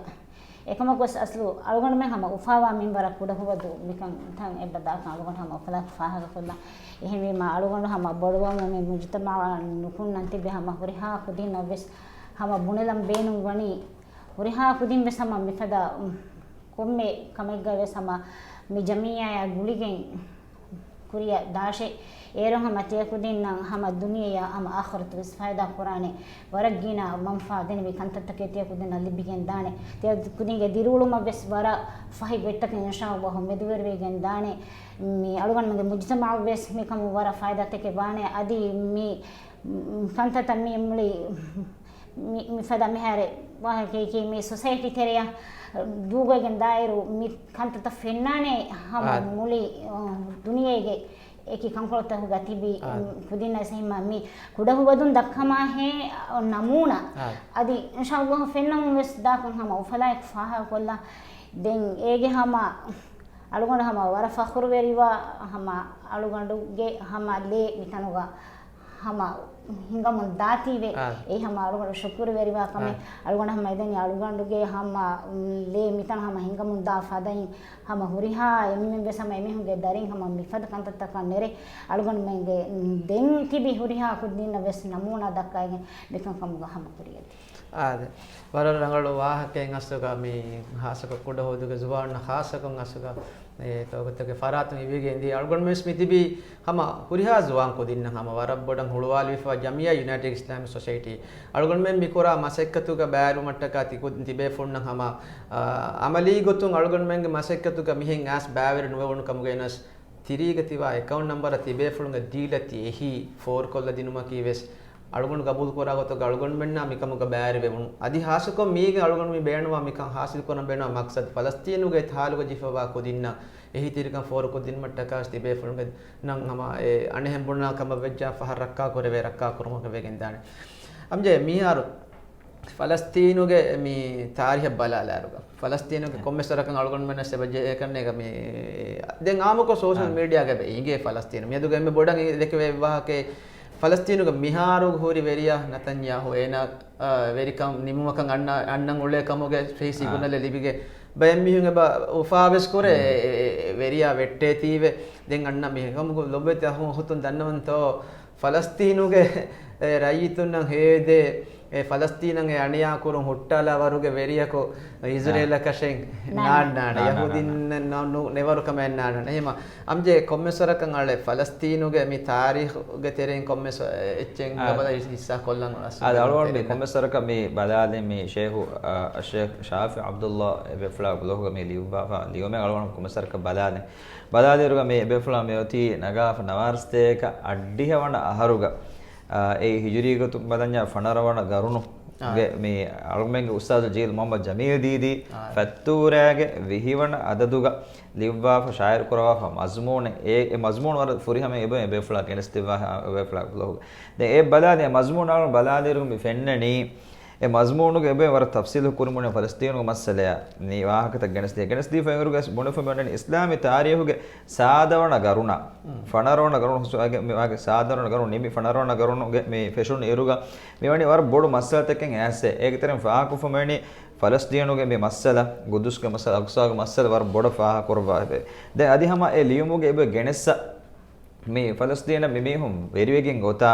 އެކަމަކުވެސް އަސްލު އަޅުގަނޑުމެން ހަމަ އުފާވާ މިންވަރަށް ކުޑަހުވަދު މިކަން ތަން އެއްބަ ދާކަން އަޅުގަނޑު ހަމަ އުފަލާއެކު ފާހަގަކޮށްލަން. އެހެންވީމާ އަޅުގަނޑު ހަމަ ބޮޑުވަމުން މި މުޖުތަމަޢަށް ނުކުންނަން ތިބި ހަމަ ހުރިހާ ކުދިންނަށް ވެސް ހަމަ ބުނެލަން ބޭނުން ވަނީ، ހުރިހާ ކުދިން ވެސް ހަމަ މިފަދަ ކޮންމެ ކަމެއްގަ ވެސް ހަމަ މި ޖަމިއްޔާއާ ގުޅިގެން ކުރިއަށް ދާށޭ. އޭރު ހަމަ ތިޔަ ކުދިންނަށް ހަމަ ދުނިޔެއާ ހަމަ އާޚިރަތު ވެސް ފައިދާ ކުރާނެ ވަރަށް ގިނަ މަންފާ ދެނިވި ކަންތައްތަކެއް ތިޔަ ކުދިންނަށް ލިބިގެން ދާނެ. ތިޔަ ކުދިންގެ ދިރިއުޅުމަށް ވެސް ވަރަށް ފަހި ގޮތްތަކެއް އިންޝާﷲ މެދުވެރިވެގެން ދާނެ. މި އަޅުގަނޑުމެންގެ މުޖުތަމަޢަށް ވެސް މިކަމުން ވަރަށް ފައިދާތަކެއް ވާނެ. އަދި މި ކަންތައްތައް މި މުޅި މި، މިފަދަ މިހާރެ ވާހަކައަކީ މި ސޮސައިޓީ ތެރެއަށް ދޫގޮއިގެން ދާއިރު މި ކަންތައްތައް ފެންނާނެ ހަމަ އާ. މުޅި، އ، ދުނިޔޭގެ އެކި ކަންކޮޅުތަކުގަ ތިބި އާ. ކުދިންނަށް ސެހިމާ މި ކުޑަހުވަދުން ދައްކަމާހޭ ނަމޫނާ. އާ. އަދި އިންޝާﷲ ފެންނަމުން ވެސް ދާކަން ހަމަ އުފަލާއެކު ފާހަގަކޮށްލާ. ދެން އޭގެ ހަމަ އަޅުގަނޑު ހަމަ ވަރަށް ފަޚުރުވެރިވާ ހަމަ އަޅުގަނޑުގެ ހަމަ ލޭ މިތަނުގަ ހަމަ ހިނގަމުން ދާތީވެ. އާ. އެއީ ހަމަ އަޅުގަނޑު ޝުކުރުވެރިވާ ކަމެއް. އާ. އަޅުގަނޑު ހަމަ އެދެނީ އަޅުގަނޑުގެ ހަމަ ލޭ މިތަނު ހަމަ ހިނގަމުން ދާ ފަދައިން ހަމަ ހުރިހާ އެންމެން ވެސް ހަމަ އެމީހުންގެ ދަރިން ހަމަ މިފަދަ ކަންތައްތަކަށް ނެރެ އަޅުގަނޑުމެންގެ ދެން ތިބި ހުރިހާ ކުދިންނަށް ވެސް ނަމޫނާ ދައްކައިގެން މިކަންކަމުގަ ހަމަ ކުރިއަށް ދިޔަ. އާދެ. ވަރަށް ރަނގަޅު ވާހަކައެއް އަސްލުގަ މި ހާއްސަކޮށް ކުޑަހުވަދުގެ ޒުވާނުންނަށް ހާއްސަކޮށް އަސްލުގަ އެ ތަވަގަތުގެ ފަރާތުން އިވިގެން ދިޔަ. އަޅުގަނޑުމެން ވެސް މި ތިބީ ހަމަ ހުރިހާ ޒުވާން ކުދިންނަށް ހަމަ ވަރަށް ބޮޑަށް ހުޅުވާލިފަ ޖަމިއްޔާ ޔުނައިޓެޑް އިސްލާމިކް ސޮސައިޓީ. އަޅުގަނޑުމެން މި ކުރާ މަސައްކަތުގަ ބައިވެރިވުމަށްޓަކާ ތި ކުދިން ތިބޭފުޅުންނަށް ހަމަ، އާ، އަމަލީ ގޮތުން އަޅުގަނޑުމެންގެ މަސައްކަތުގަ މިހެން އައިސް ބައިވެރި ނުވެވުނު ކަމުގައި ނަސް ތިރީގަ ތިބާ އެކައުންޓް ނަމްބަރ ތިބޭފުޅުންގެ ދީލަތި އެހީ ފޯރުކޮށްލަދިނުމަކީ ވެސް އަޅުގަނޑު ގަބޫލުކުރާ ގޮތުގަ އަޅުގަނޑުމެންނާ މިކަމުގަ ބައިވެރިވެވުނު. އަދި ހާއްސަކޮށް މީގެ އަޅުގަނޑު މި ބޭނުންވާ މިކަން ހާސިލްކުރަން ބޭނުންވާ މަޤްޞަދު ފަލަސްޠީނުގެ ހާލުގަ ޖެހިފައިވާ ކުދިންނަށް އެހީތެރިކަން ފޯރުކޮށްދިނުމަށްޓަކާ ތިބޭފުޅުންގެ ނަން ހަމަ އެ އަނެއްހެން ބުނާ ކަމަށް ވެއްޖާ ފަހަށް ރައްކާކުރެވޭ ރައްކާކުރުމަކަށް ވެގެންދާނެ. އަމްޖެ މިހާރު ފަލަސްޠީނުގެ މި ތާރީހަށް ބަލާލާއިރުގަ، ފަލަސްޠީނުގެ ކޮންމެސް ވަރަކަށް އަޅުގަނޑުމެންނަށް އެބަ ޖެހޭކަންނޭގަ މި، ދެން އާއްމުކޮށް ސޯޝަލް އާ. މީޑިއާގަ އެބަ އިނގޭ ފަލަސްޠީނު. މިއަދުގަ އެންމެ ބޮޑަށް ދެކެވޭ ވާހަކައެއް ފަލަސްޠީނުގަ މިހާރު ހުރި ވެރިޔާ ނަތަންޔާހޫ އޭނާ، އާ، ވެރިކަން ނިމުމަކަށް އަންނަ، އަންނަން އުޅޭ ކަމުގެ ފެހި އާ. ސިގުނަލެއް ލިބިގެ ބައެއް މީހުން އެބަ އުފާވެސް ކުރޭ، އެ، އެ، އެ، ވެރިޔާ ވެއްޓޭތީވެ. ދެން އަންނަ މި ކަމުގަ ލޮބުވެތި އަޚުން އުޚުތުން ދަންނަވަންތޯ؟ ފަލަސްޠީނުގެ، އެ، ރައްޔިތުންނަށް ހޭދޭ، އެ، ފަލަސްޠީނަށް އެ އަނިޔާ ކުރުން ހުއްޓާލާ ވަރުގެ ވެރިޔަކު އިޒްރޭލަށް ކަށެއް ނާންނާނެ. ނާންނާނެ. ޔަހޫދީން ނަ-، ނު-، ނު-، ނެވަރު ކަމެއް ނާންނާނެ. އެހެމަ، އަމްޖެ ކޮންމެސް ވަރަކަށް އަޅެ ފަލަސްޠީނުގެ މި ތާރީޚުގެ ތެރެއިން ކޮންމެސް އެއްޗެއް އާ. ގަބަލަށް ހިއްސާ ކޮށްލަން އަސް އާ، އަޅުގަނޑު މި ތެރޭގަ. ކޮންމެސް ވަރަކަށް މި ބަލާލި މި ޝޭހު، އާ، ޝޭޚް ޝާފި ޢަބްދުﷲ އެބޭފުޅާ ބްލޮގުގަ މި ލިޔުއްވާފަ ލިޔުމެއް އަޅުގަނޑު ކޮންމެސް ވަރަކަށް ބަލާލި. ބަލާލިއިރުގަ މި އެބޭފުޅާ މިއޮތީ ނަގާފަ ނަވާރަސަތޭކަ އަށްޑިހަ ވަނަ އަހަރުގަ، އާ، އެއީ ހިޖުރީ ގޮތުން ބަލަންޏާ ފަނަރަ ވަނަ ގަރުނުގެ އާ. މި އަޅުގަމެންގެ އުސްތާޛު ޖީލް މުޙައްމަދު ޖަމީލް ދީދީ އާ. ފަތްތޫރާގެ ވިހި ވަނަ އަދަދުގަ ލިޔުއްވާފަ ޝާއިޢު ކުރައްވާފަ މަޒްމޫނެއް. އެ، އެ މަޒްމޫނު ވަރަށް ފުރިހަމަ އެބަ އެބޭފުޅާ ގެނެސްދެއްވާ އެބޭފުޅާ ބްލޮގު. ދެން އެ ބަލާލި އެ މަޒްމޫނު އަޅު ބަލާލިއިރު މި ފެންނަނީ އެ މަޒްމޫނުގެ އެބަ ވަރަށް ތަފްސީލު ކުރުމުން ފަލަސްޠީނުގެ މައްސަލަޔާ މި ވާހަކަތައް ގެނެސްދިޔަ، ގެނެސްދީފަ އިރުގަ ބުނެފަ މި އޮންނަނީ އިސްލާމީ ތާރީޚުގެ ސާދަ ވަނަ ގަރުނަ، ފަނަރަ ވަނަ ގަރުނު ހުސް-، އަގެ މި ވާގެ ސާދަ ވަނަ ގަރުނު ނިމި ފަނަރަ ވަނަ ގަރުނުގެ މި ފެށުނު އިރުގަ މި ވަނީ ވަރަށް ބޮޑު މައްސަލަތަކެއް އައިސް. އޭގެ ތެރެއިން ފާހަގަކޮށްފަ މި ވަނީ ފަލަސްޠީނުގެ މި މައްސަލަ، ގުދުސްގެ މައްސަލަ، އަޤްޞާގެ މައްސަލަ ވަރަށް ބޮޑަށް ފާހަގަކުރައްވާ އެބެ. ދެން އަދި ހަމަ އެ ލިޔުމުގެ އެބަ ގެނެއްސަ މި ފަލަސްޠީނަށް މި މީހުން ވެރިވެގެން ގޮތާ،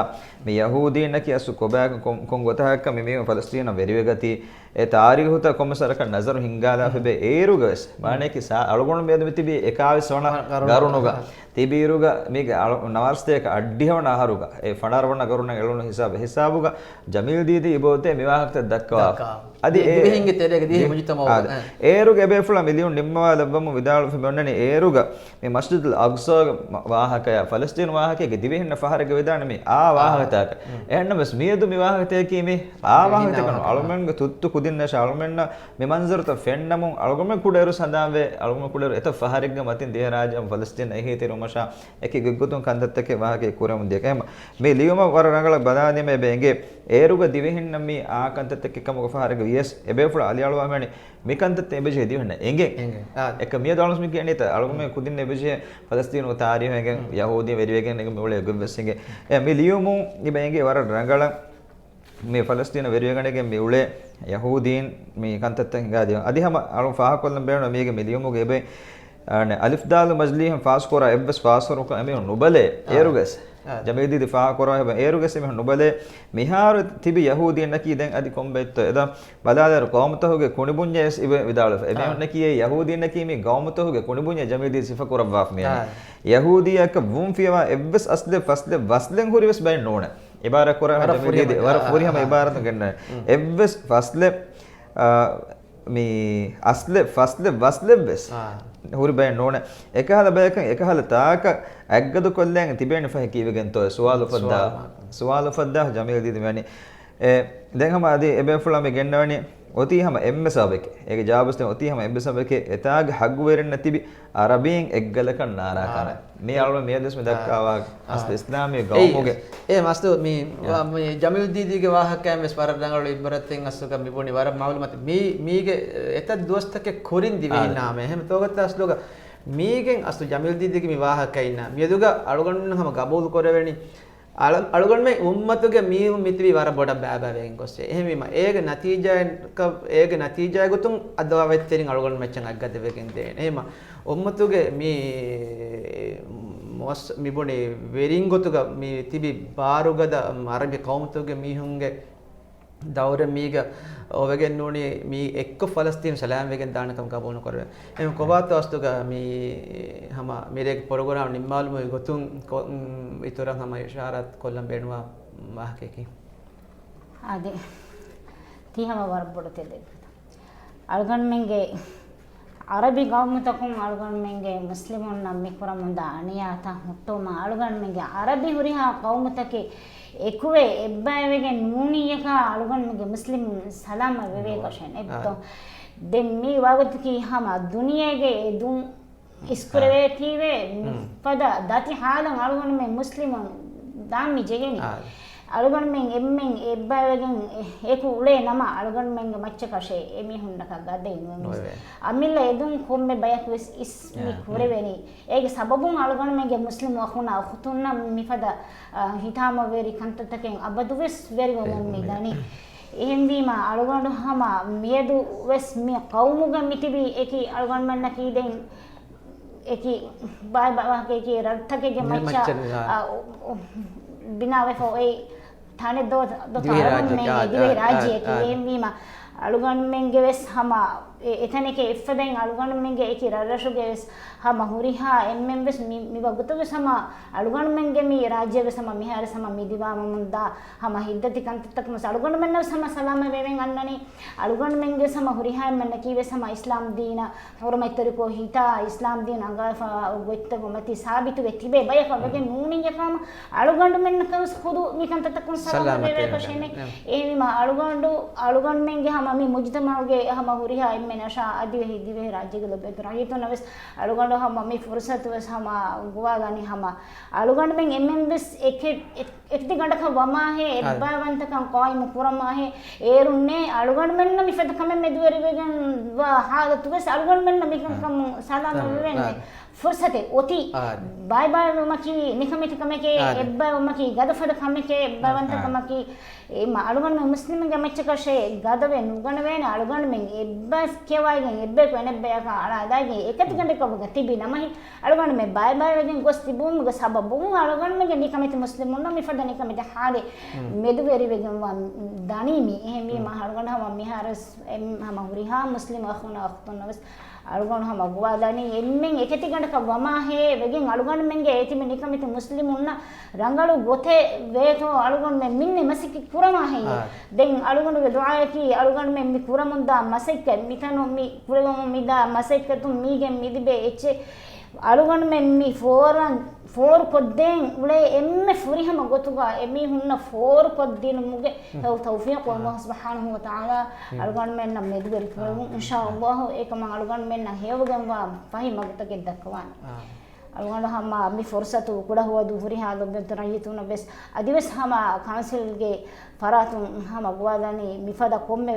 މި ޔަހޫދީންނަކީ އަސްލު ކޮބާކަން ކޮން، ކޮން ގޮތަކަށް މި މީހުން ފަލަސްޠީނަށް ވެރިވެގަތީ، އެ ތާރީޚުތައް ކޮންމެސް ވަރަކަށް ނަޒަރު ހިންގާލާފަ އެބެ. އޭރުގަވެސް މާނައަކީ ސާ، އަޅުގަނޑު މިއަދު މިތިބީ އެކާވީސް ވަނަ ގަރުނު، ގަރުނުގަ. ގަރުނުގަ. ތިބިއިރުގަ މީގެ އަޅު، ނަވާރަސަތޭކަ އަށްޑިހަ ވަނަ އަހަރުގަ އެ ފަނަރަ ވަނަ ގަރުނަށް އެޅުނު ހިސާބު، ހިސާބުގަ ޖަމީލް ދީދީ އިބައޮތޭ މި ވާހަކަތައް ދައްކަވާފަ. އަދި އެ ދިވެހިންގެ ތެރޭގަ ދިވެހި މުޖުތަމަޢުގަ. އާ. އޭރުގެ އެބޭފުޅާ މި ލިޔުން ނިންމަވާލައްވަމުން ވިދާޅުވެފަ މި އޮންނަނީ އޭރުގަ މި މަސްޖިދުލް އަޤްޞާގެ މަ، ވާހަކަޔާ، ފަލަސްޠީނު ވާހަކައެއްގެ ދިވެހިންނަށް ފަހަރެއްގަ ވެދާނެ މި އާ ވާހަކަތަކަށް. އެހެންނަމަވެސް މިއަދު މި ވާހަކަތަކީ މި އާ ވާހަކަތަކަށް ނޫން. އަޅުމެންގެ ތުއްތު ކުދިންނަށް އަޅުމެންނަށް މި މަންޒަރުތައް ފެންނަމުން އަޅުގަމެން ކުޑައިރު ހަނދާންވޭ، އަޅުގަމެން ކުޑައިރު އެތައް ފަހަރެއްގަ މަތިން ދިވެހިރާއްޖެ ފަލަސްޠީން އެހީތެރިވުމަށާ އެކި ގޮތްގޮތުން ކަންތައްތަކެއް ވާހަކައެއް ކުރެވެމުން ދިޔަ. އެހެން މި ލިޔުމަށް ވަރަށް ރަނގަޅަށް ބަލާލީމަ އެބަ އެނގޭ. އޭރުގަ ދިވެހިންނަށް މި އާ ކަންތައްތަކެއް ކަމުގަ ފަހަރެއްގަ ވިޔަސް އެބޭފުޅާ އަލިއަޅުވާ މިވަނީ މި ކަންތައްތައް އެބަޖެހޭ ދިވެހިންނަށް އެނގެން. އެނގެން. އާ. އެކަ މިއަދު އަޅުގަނޑު މި ކިޔަނީތަ އަޅުގަނޑު ކުދިން އެބަޖެހޭ ފަލަސްޠީނުގެ ތާރީޚު އެނގެން، ޔަހޫދީން ވެރިވެގެން އެނގެން މި އުޅޭ ގޮތްވެސް އެނގެން. އެ މި ލިޔުމުން އެބަ އެނގޭ ވަރަށް ރަނގަޅަށް. މި ފަލަސްތީނަށް ވެރިވެގަނެގެން މި އުޅޭ ޔަހޫދީން މި ކަންތައްތައް ހިނގާދިޔަ. އަދި ހަމަ އަޅު ފާހަގަކޮށްލަން ބޭނުން މީގެ މި ލިޔުމުގެ އެބައި އަނެ، އަލިފް ދާލު މަޖްލީހުން ފާސްކުރާ އެއްވެސް ފާސްވަރުކަށް އެމީހުން ނުބަލޭ. އާ. އޭރުގަސް. އާ. ޖަމީލް ދީދީ ފާހަގަކުރާ އެބަ އޭރުގަސް އެމީހުން ނުބަލޭ. މިހާރު ތިބި ޔަހޫދީންނަކީ ދެން އަދި ކޮންބައެއްތޯ އެދާ ބަލާލާއިރު ޤައުމުތަކުގެ ކުނިބުންޏޭސް އިބެ ވިދާޅުވެފަ. އާ. އެމީހުންނަކީ އެ ޔަހޫދީންނަކީ މި ޤައުމުތަކުގެ ކުނިބުންޏޭ ޖަމީލް ދީދީ ސިފަކުރައްވާފަ މިއަންނަނީ. އާ. ޔަހޫދީއަކަށް ވުން ފިޔަވާ އެއްވެސް އަސްލެއް ފަސްލެއް ވަސްލެއް ހުރިވެސް ބައެއް ނޫނޭ. އިބާރާތް ކުރާ ވަރަށް ޖަމީލް ދީދީ ފުރިހަމަ، ވަރަށް އާ، ފުރިހަމަ އާ. އިބާރާތުން ގެންނަ. އުން. އެއްވެސް ފަސްލެއް، އާ، މި އަސްލެއް ފަސްލެއް ވަސްލެއްވެސް އާ. ހުރި ބައެއް ނޫނޭ. އެކަހަލަ ބަޔަކަށް އެކަހަލަ ތާކަށް އަތްގަދަކޮށްލައިގެން ތިބޭނެ ފަހެއް ކީއްވެގެންތޯ އެ ސުވާލު އުފައްދާ، ސުވާލު މާ. ސުވާލު އުފައްދާ ޖަމީލް ދީދީ މިވަނީ. އެ، ދެން ހަމަ އަދި އެބޭފުޅާ މި ގެންނަވަނީ އޮތީ ހަމަ އެންމެ ސަބަބެކޭ. އޭގެ ޖަވާބު ދޭން އޮތީ ހަމަ އެންމެ ސަބަބެކޭ. އެތާގެ ހައްގުވެރިންނަށް ތިބި އަރަބީން އެއްގަލަކަށް ނާރާ ކަމެއް. މި އަޅުގަނޑު މިއަދުވެސް މި ދައްކާ ވާހަކަ އަސްލު އިސްލާމީ ގައުމުގެ. އެ މަސްތު މި، އާ. މި ޖަމީލް ދީދީގެ ވާހަކައިން ވެސް ވަރަށް ރަނގަޅު އިބްރަތެއް އަސްލުގަ މި ބުނި ވަރަށް މައުލޫމާތު. މީ، މީގެ އެތައް ދުވަސްތަކެއް ކުރިން ދިވެހިން އާ. ނާމެ. އެހެން ތޯގަތަ އަސްލުގަ މީގެން އަސްލު ޖަމީލް ދީދީގެ މި ވާހަކައިންނާ މިއަދުގަ އަޅުގަނޑު ހަމަ ގަބޫލު ކުރެވެނީ. އަޅަ-، އަޅުގަނޑުމެން އުއްމަތުގެ މީހުން މިތިބީ ވަރަށް ބޮޑަށް ބައިބައިވެގެން ގޮސް. އެހެންވީމަ، އޭގެ ނަތީޖާއަކަށް، އޭގެ ނަތީޖާގެ ގޮތުން އަދާ ވެއްތެރިން އަޅުގަނޑު މައްޗަށް އަތްގަދަވެގެން ދޭނެ. އެހެންވީމަ، އުއްމަތުގެ މި މުއައްސަ-، މި ބުނި ވެރިން ގޮތުގަ މި ތިބި ބާރުގަދަ އަރަބި ޤައުމުތަކުގެ މީހުންގެ ދައުރެއް މީގަ އޮވެގެން ނޫނީ މީ އެއްކޮށް ފަލަސްތީނު ސަލާމް ވެގެން ދާނެ ކަމަށް ގަބޫލު ނުކުރެވޭ. އެހެން ކޮބާތޯ އަސްލުގަ މީ ހަމަ މިރޭގެ ޕްރޮގްރާމް ނިންމާލުމުގެ ގޮތުން ކޮ-، އުން، އިތުރަށް ހަމަ އިޝާރާތް ކޮށްލަން ބޭނުންވާ ވާހަކައަކީ. އާދެ. ތީ ހަމަ ވަރަށް ބޮޑު ތެދެއް. އަޅުގަނޑުމެންގެ އަރަބި ޤައުމުތަކުން އަޅުގަނޑުމެންގެ މުސްލިމުންނަށް މިކުރަމުންދާ އަނިޔާތައް ހުއްޓުވުމަށް އަޅުގަނޑުމެންގެ އަރަބި ހުރިހާ ޤައުމުތަކެއް އެކުވެ އެއްބައިވެގެން ނޫނިއްޔަކާ އަޅުގަނޑުމެންގެ މުސްލިމުން ސަލާމަތް ވެވޭ ކަށެއް އެއްތޯ. ދެން މި ވަގުތުގައި ހަމަ ދުނިޔޭގެ އެދުން އިސްކުރެވޭތީވެ މިފަދަ ދަތި ހާލަށް އަޅުގަނޑުމެން މުސްލިމުން ދާން މި ޖެހެނީ. އާ. އަޅުގަނޑުމެން އެންމެން އެއްބައިވެގެން އެ-، އެކު އުޅޭ ނަމަ، އަޅުގަނޑުމެންގެ މައްޗަކަށޭ އެމީހުންނަކަށް ގަދައެއް ނުވެސް. ނުވެވޭ. އަމިއްލަ އެދުން ކޮންމެ ބަޔަކު ވެސް އިސް މި އާ، ކުރެވެނީ. އޭގެ ސަބަބުން އަޅުގަނޑުމެންގެ މުސްލިމު އަޚުންނާ އުޚުތުންނަށް މިފަދަ، އާ، ހިތާމަވެރި ކަންތައްތަކެއް އަބަދުވެސް ވެރިވަމުން މި ދަނީ. އެހެންވީމަ، އަޅުގަނޑު ހަމަ މިއަދު ވެސް މި ޤައުމުގަ މިތިބީ އެކި އަޅުގަނޑުމެންނަކީ ދެން އެކި ބާއި ބާވާކައިގެ ރަށްތަކެއްގެ މައްޗަށް، އާ، އު، އު، ބިނާވެފަ އޮތް ތަނެއް ދޯ، ދޯ ދިވެހި ރާއްޖެއަކީ، އަޅުގަނޑުމެންގެ އާ، ދިވެހި ރާއްޖެއަކީ. އާ. އެހެންވީމަ، އަޅުގަނޑުމެންގެ ވެސް ހަމަ އެ، އެތަނެކޭ އެއްފަދައިން އަޅުގަނޑުމެންގެ އެކި ރަށްރަށުގެ ވެސް ހަމަ ހުރިހާ އެންމެން ވެސް މި، މި ވަގުތު ވެސް ހަމަ އަޅުގަނޑުމެންގެ މި ރާއްޖެ ވެސް ހަމަ މިހާރު ވެސް ހަމަ މި ދިވާމަމުންދާ ހަމަ ހިތްދަތި ކަންތައްތަކުން ވެސް އަޅުގަނޑުމެންނަށް ވެސް ހަމަ ސަލާމަތް ވެވެން އަންނަނީ. އަޅުގަނޑުމެންގެ ވެސް ހަމަ ހުރިހާ އެންމެންނަކީ ވެސް ހަމަ އިސްލާމް ދީނަށް ހުރުމަތްތެރިކޮށް ހިތާ އިސްލާމް ދީން އަންގާފަ ގޮތްތަކުން މަތީ ސާބިތުވެ ތިބޭ ބަޔަކަށް ވެގެން ނޫނިއްޔަކާމަ އަޅުގަނޑުމެންނަކަށް ވެސް ޚުދު މި ކަންތައްތަކުން ސަލާމަތް ވެވޭ ކަށެއް ނެތް. އެހެންވީމަ އަޅުގަނޑު، އަޅުގަނޑުމެންގެ ހަމަ މި މުޖުތަމަޢުގެ ހަމަ ހުރިހާ އެންމެން އަށާ އަދިވެހި ދިވެހި ރާއްޖޭގެ ލޮބުވެތި ރައްޔިތުންނަށް ވެސް އަޅުގަނޑު ހަމަ މި ފުރުސަތު ވެސް ހަމަ ގޮވާލަނީ ހަމަ އަޅުގަނޑުމެން އެންމެން ވެސް އެކެ-، އެ-، އެކިތި ގަނޑަކަށް ވަމާހޭ އާ. އެއްބައިވަންތަކަން ޤާއިމު ކުރަމާހޭ އޭރުންނޭ އަޅުގަނޑުމެންނަށް މިފަދަ ކަމެއް މެދުވެރިވެގެން ވާ ހާލަތު ވެސް އަޅުގަނޑުމެންނަށް މިކަންކަމުން ސަލާމަތް ވެވެން ފުރުސަތެއް އޮތީ. އާ. ބައިބައިވުމަކީ ނިކަމެތި ކަމެކޭ، އާ. އެއްބައިވުމަކީ ގަދަފަދަ ކަމެކޭ، އާ. އެއްބައިވަންތަ ކަމަކީ، އެ މަ-، އަޅުގަނޑުމެން މުސްލިމުންގެ މައްޗަކަށޭ ގަދަވެ ނުގަނެވޭނެ. އަޅުގަނޑުމެން އެއްބަސް ކިޔަވައިގެން އެއްބަޔަކު އެނެއްބަޔަކާ އަޅާލައިގެން އެކަތިގަނޑަކަށް ވަގަށް ތިބި ނަމަހި، އަޅުގަނޑުމެން ބައިބައިވެގެން ގޮސް ތިބުމުގެ ސަބަބުން އަޅުގަނޑުމެންގެ ނިކަމެތި މުސްލިމުންނަށް މިފަދަ ނިކަމެތި ހާލެއް މެދުވެރިވެގެންވާ ދަނީ މި. އެހެންވީމަ އަޅުގަނޑު ހަމަ މިހާރު ވެސް އެ ހަމަ ހުރިހާ މުސްލިމް އަޚުންނާ އުޚްތުންނަށް ވެސް އަޅުގަނޑު ހަމަ ގޮވާލަނީ އެންމެން އެކަތިގަނޑަކަށް ވަމާހޭ ވެގެން އަޅުގަނޑުމެންގެ އެތިބި ނިކަމެތި މުސްލިމުންނަށް ރަނގަޅު ގޮތެއް ވޭތޯ އަޅުގަނޑުމެން މިންނެ މަސައްކަތް ކުރަމާހެއްޔޭ. ދެން އަޅުގަނޑުގެ ދުޢާއަކީ އަޅުގަނޑުމެން މި ކުރަމުންދާ މަސައްކަތް މިތަނުން މި ކުރެވެމުން މިދާ މަސައްކަތުން މީގެން މިލިބޭ އެއްޗެއް އަޅުގަނޑުމެން މި ފޯރަން، ފޯރުކޮށްދޭން އުޅޭ އެންމެ ފުރިހަމަ ގޮތުގަ އެމީހުންނަށް ފޯރުކޮށްދިނުމުގެ ތައު-، ތައުފީޤު އަﷲ ސުބްޙާނަހޫ ވަތަޢާލާ އަޅުގަނޑުމެންނަށް މެދުވެރި ކުރެވުން. އިންޝާ އަﷲ އެކަމަށް އަޅުގަނޑުމެންނަށް ހެޔޮވެގެންވާ ފަހި މަގުތަކެއް ދައްކަވާނެ. އަޅުގަނޑު ހަމަ މި ފުރުސަތު ކުޑަހުވަދު ހުރިހާ ލޮބުވެތި ރައްޔިތުންނަށް ވެސް އަދިވެސް ހަމަ ކައުންސިލްގެ ފަރާތުން ހަމަ ގޮވާލަނީ މިފަދަ ކޮންމެ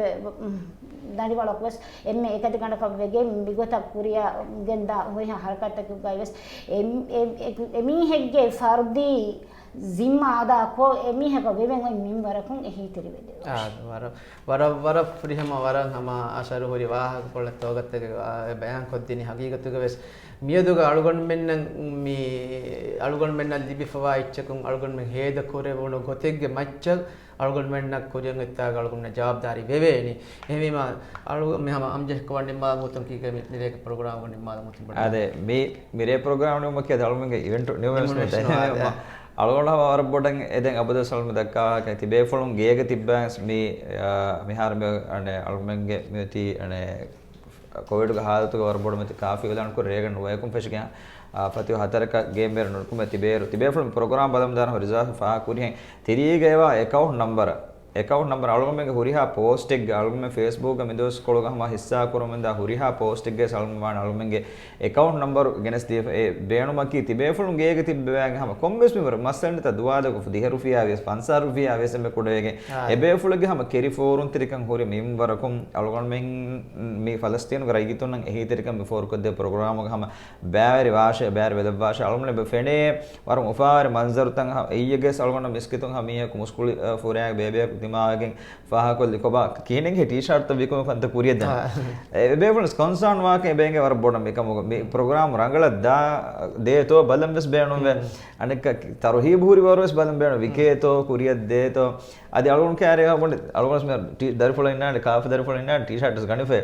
ދަނޑިވަޅަކު ވެސް އެންމެ އެކަތިގަނޑަކަށް ވެގެން މިގޮތަށް ކުރިއަށް ގެންދާ ހުރިހާ ހަރަކާތްތަކުގައި ވެސް އެ-، އެ-، އެ-، އެމީހެއްގެ ފަރުދީ ޒިންމާ އަދާކޮށް އެމީހަކަށް ވެވެން އޮތް މިންވަރަކުން އެހީތެރިވެދެއްވާށި. ވަރަށް ވަރަށް ފުރިހަމަ ވަރަށް ހަމަ އަސަރު ހުރި ވާހަކަކޮޅެއް ތޯގަތަކެ ހަގީގަތުގަ ވެސް މިއަދުގަ އަޅުގަނޑުމެންނަށް މި އަޅުގަނޑުމެންނަށް ލިބިފަވާ އެއްޗަކުން އަޅުގަނޑުމެން ހޭދަ ކުރެވުނު ގޮތެއްގެ މައްޗަށް އަޅުގަނޑުމެންނަށް ކުރިއަށް އޮތްތާގަ އަޅުގަނޑުމެންނަށް ޖަވާބުދާރީ ވެވޭނީ. އެހެންވީމަ އަޅު މި ހަމަ އަމްޖެހިކޮށް ނިންމާލަމުން ކީކޭ މި ރޭގެ ޕްރޮގްރާމް ނިންމާލަމުން ބަޑަ. އާދެ، މި މިރޭ ޕްރޮގްރާމް ނިމުމަކީ އަޅުމެންގެ އިވެންޓް ނިމުމެއް ނުވޭ. އަޅުގަނޑު ހަމަ ވަރަށް ބޮޑަށް އެދެން އަބަދު ސަލްމަ ދައްކާ ތިބޭފުޅުން ގޭގަ ތިއްބާ މި މިހާރު މި އަނެ އަޅުމެންގެ މި އޮތީ އަނެ ކޮވިޑުގެ ހާލަތުގަ ވަރަށް ބޮޑަށް މި ކާފި އިއުލާން ކުރި ރޭގަނޑު ނުވައެކުން ފެށިގެން ފަތިހު ހަތަރަކަށް ގޭމް ބޭރު ނުރުކުމެ ތިބޭރު ތިބޭފުޅުން ޕްރޮގްރާމް ބަލަމުން ދާން ހުރި ޒާފި ފާހަ ކުރިހެން ތިރީގައިވާ އެކައުންޓް ނަންބަރަށް އެކައުންޓް ނަންބަރު އަޅުގަނޑުމެންގެ ހުރިހާ ޕޯސްޓެއްގަ އަޅުގަނޑުމެން ފޭސްބުކްގަ މިދުވަސްކޮޅުގަ ހަމަ ހިއްސާ ކުރަމުންދާ ހުރިހާ ޕޯސްޓެއްގައި އަޅުގަނޑު ވާން އަޅުގަނޑުމެންގެ އެކައުންޓް ނަންބަރު ގެނެސްދީފަ އެ ބޭނުމަކީ ތިބޭފުޅުން ގޭގަ ތިއްބެވާގެން ހަމަ ކޮންމެސް މިވަރު މައްސަލަ ނެތާ ދުވާލަކު ދިހަ ރުފިޔާ ވިޔަސް ފަންސާސް ރުފިޔާ ވިޔަސް އެންމެ ކުޑަވެގެން އާ. އެބޭފުޅެއްގެ ހަމަ ކެރި ފޯރުންތެރިކަން ހުރި މިންވަރަކުން އަޅުގަނޑުމެން މި ފަލަސްތީނުގެ ރައްޔިތުންނަށް އެހީތެރިކަން މި ފޯރުކޮށްދޭ ޕްރޮގްރާމުގަ ހަމަ ބައިވެރި ވާށޭ ބައިވެރި ވެލައްވާށޭ އަޅުގަނޑު އެބަ ފެނޭ ވަރަށް އުފާވެރި މަންޒަރުތައް ހަ-، އެއްޔެގެސް އަޅުގަނޑު މިސްކިތުން ހަ މީހަކު މުސްކުޅި ފުރާގެ ބޭބެއަކު ދިމާވެގެން ފާހަގަކޮށްލި ކޮބާ ކިހިނެއްގެ ޓީޝާޓްތައް ވިކުމެ ކަންތައް ކުރިއަށް ދެން. އެ ބޭފުޅުން ކޮންސާން ވާކަ އެބޭނގެ ވަރަށް ބޮޑަށް މިކަމުގަ މި ޕްރޮގްރާމް ރަނގަޅަށް ދާ ދޭތޯ ބަލަން ވެސް ބޭނުންވެ. އަނެއްކަ ތަރުހީބު ހުރި ވަރު ވެސް ބަލަން ބޭނުން ވިކޭތޯ ކުރިއަށް ދޭތޯ. އަދި އަޅުގަނޑު ކާރި ހަމަ އަޅުގަނޑު ދަރިފުޅު އިންނާނެ ކާފަ ދަރިފުޅު އިންނާނެ ޓީޝާޓް ވެސް ގަނެފަ.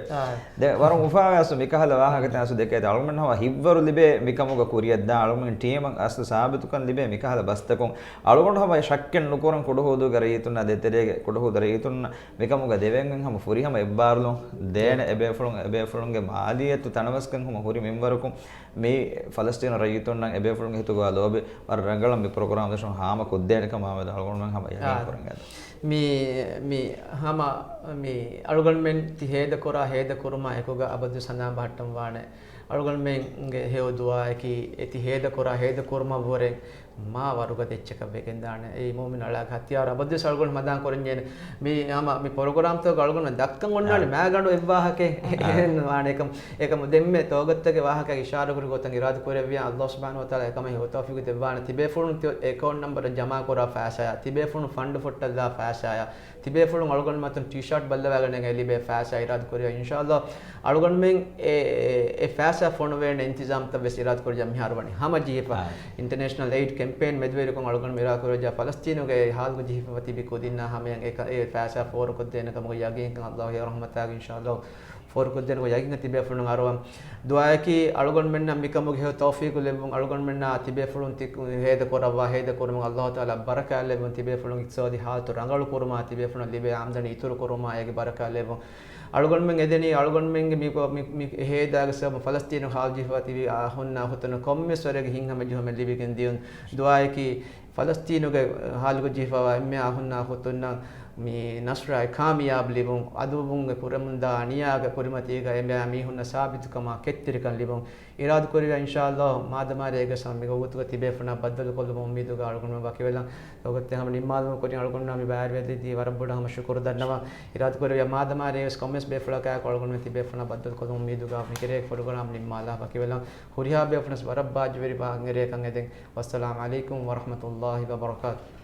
ދެ ވަރަށް އުފާވެސް މިކަހަލަ ވާހަކަ ތާސު ދެކޭތެ އަޅުގަނޑު ހަމަ ހިއްވަރު ލިބޭ މިކަމުގަ ކުރިއަށް ދާ އަޅުގަނޑު ޓީމަށް އަސްލު ސާބިތުކަން ލިބޭ މިކަހަލަ ބަސްތަކުން އަޅުގަނޑު ހަމަ ޝައްކެއް ނުކުރަން ކުޑަހުދޫގެ ރައްޔިތުންނާ ދޭތެރޭގެ ކުޑަހުދޫ ރައްޔިތުންނަށް މިކަމުގަ ދެވެން ހަމަ ފުރިހަމަ އެއްބާރުލުން ދޭނެ އެބޭފުޅުން އެބޭފުޅުންގެ މާލިއްޔަތު ތަނަވަސްކަން ހަމަ ހުރި މިންވަރަކުން މި ފަލަސްތީނު ރައްޔިތުންނަށް އެބޭފުޅުންގެ ހިތުގަ ލޯބި ވަރަށް ރަނގަޅަށް މި ޕްރޮގްރާމް ދަށުން ހާމަ ކޮށްދޭނެ ކަމާމެދު އަޅުގަނޑުމެން ހަމަ ޔަގީން ކުރަން އެދު. މި މި ހަމަ މި އަޅުގަނޑުމެން ތި ހޭދަކުރާ ހޭދަކުރުމާ އެކުގަ އަބަދު ސަނާ ބަހައްޓަން ވާނެ. އަޅުގަނޑުމެންގެ ހެޔޮ ދުޢާއަކީ އެ ތި ހޭދަކުރާ ހޭދަކުރުމަށްވުރެ މާ ވަރުގަދަ އެއްޗަކަށް ވެގެންދާނެ. އެއީ މުއުމިނު އަޅާގެ ހަތިޔާރު އަބަދުވެސް އަޅުގަނޑު ހަމަ ދާން ކުރަންޖެހޭނެ. މި ހަމަ މި ޕްރޮގްރާމްތަކުގަ އަޅުގަނޑު ދައްކަން އޮންނާނެ އާ. މާގަނޑު އެއްވާހަކައެއް އާ. އެހެން ވާނެ. އެކަމް އެކަމް ދެންމެ ތޯގަތްތަކެއް ވާހަކަ އިޝާރަކުރި ގޮތަށް އިރާދަކުރެއްވިޔާ އައްލާހު ސުބްޙާނަހޫ ވަތަޢާލާ އެކަމަށް ހެޔޮ ތައުފީޤު ދެއްވާނެ. ތިބޭފުޅުން ތި އެކައުންޓް ނަންބަރު ޖަމާކުރާ ފައިސާޔާ، ތިބޭފުޅުން ފަންޑު ފުއްޓަށްލާ ފައިސާޔާ، ތިބޭފުޅުން އަޅުގަނޑުމެން މަތުން ޓީޝާޓް ބައްލަވާގަނެގެން ލިބޭ ފައިސާ އިރާދަކުރިޔާ އިންޝާއައްލާ އަޅުގަނޑުމެން އެ، އެ ފައިސާ ފޮނުވޭނެ އިންތިޒާމްތައް ވެސް އިރާދަކުރިޔާ މިހާރު ވަނީ ހަމަ ޖެހިފަ. އާ. އިންޓަރނޭޝަނަލް އެއިޑް ކެމްޕޭން މެދުވެރިކޮށް އަޅުގަނޑު އިރާދަކުރިޔާ ފަލަސްތީނުގެ ހާލުގަ ޖެހިފަ ތިބި ކުދިންނާ ހަމަޔަށް އެ، އެ ފައިސާ ފޯރުކޮށްދޭނެ ކަމުގެ ޔަގީންކަން އައްލާހު ހެޔޮ ރަޙްމަތާގެ އިންޝާއައްލާ ފޯރުކޮށްދޭނެ ކަމުގެ ޔަގީންކަން ތިބޭފުޅުން އަރުވަން. ދުޢާއަކީ އަޅުގަނޑުމެންނަށް މިކަމުގެ ހެޔޮ ތައުފީޤު ލެއްވުން، އަޅުގަނޑުމެންނާ ތިބޭފުޅުން ތި ހޭދަކުރައްވާ ހޭދަކުރުމުން އައްލާހު ތަޢާލާ ބަރަކާތް ލެއްވުން، ތިބޭފުޅުން އިޤްތިޞާދީ ހާލަތު ރަނގަޅު ކުރުމާ، ތިބޭފުޅުން ލިބޭ އާމްދަނީ އިތުރު ކުރުމާ އޭގެ ބަރަކާތް ލެއްވުން. އަޅުގަނޑުމެން އެދެނީ އަޅުގަނޑުމެންގެ މި، މި، މި ހޭދާގެ ސަބަބުން ފަލަސްތީނު ހާލު ޖެހިފަ ތިބި އަޚުންނާ އުޚުތުންނަށް ކޮންމެސް ވަރެއްގެ ހިތްހަމަޖެހުމެއް ލިބިގެން ދިޔުން. ދުޢާއަކީ ފަލަސްތީނުގެ ހާލުގަ ޖެހިފަވާ އެންމެ އަޚުންނާ އުޚުތުންނަށް މި ނަޞްރާއި ކާމިޔާބު ލިބުން، ޢަދުއްވުންގެ ކުރަމުންދާ އަނިޔާގެ ކުރިމަތީގަ އެންމެ މީހުންނަށް ސާބިތުކަމާ ކެތްތެރިކަން ލިބުން. އިރާދަކުރިޔާ އިންޝާއައްލާހު މާދަމާ ރޭގެ ސަމް މި ގޮތުގަ ތިބޭފުޅުންނާ ބައްދަލުކޮށްލުމުން އުއްމީދުގަ އަޅުގަނޑުމެން ވަކިވެލަން. ލޮގޮތެއް ހަމަ ނިންމާލުމުގެ ކުރިން އަޅުގަނޑުމެންނާ މި ބައިވެރިވެދީ ވަރަށް ބޮޑަށް ހަމަ ޝުކުރު ދަންނަވަން. އިރާދަކުރެއްވިޔާ މާދަމާ ރޭވެސް ކޮންމެސް ބޭފުޅަކާއެކު އަޅުގަނޑުމެން ތިބޭފުޅުންނާ ބައްދަލުކޮށްލުމުން އުއްމީދުގަ މިކެރޭ ޕްރޮގްރާމް ނިންމާލާ ވަކިވެލަން. ހުރިހާ ބޭފުޅުންވެސް ވަރަށް ބާއްޖަވެރިވާ އަންހެރޭކަން އެދެން. ވައްސަލާމް ޢަލައިކުމް ވަރަޙްމަތުﷲ ވަބަރަކާތުހު.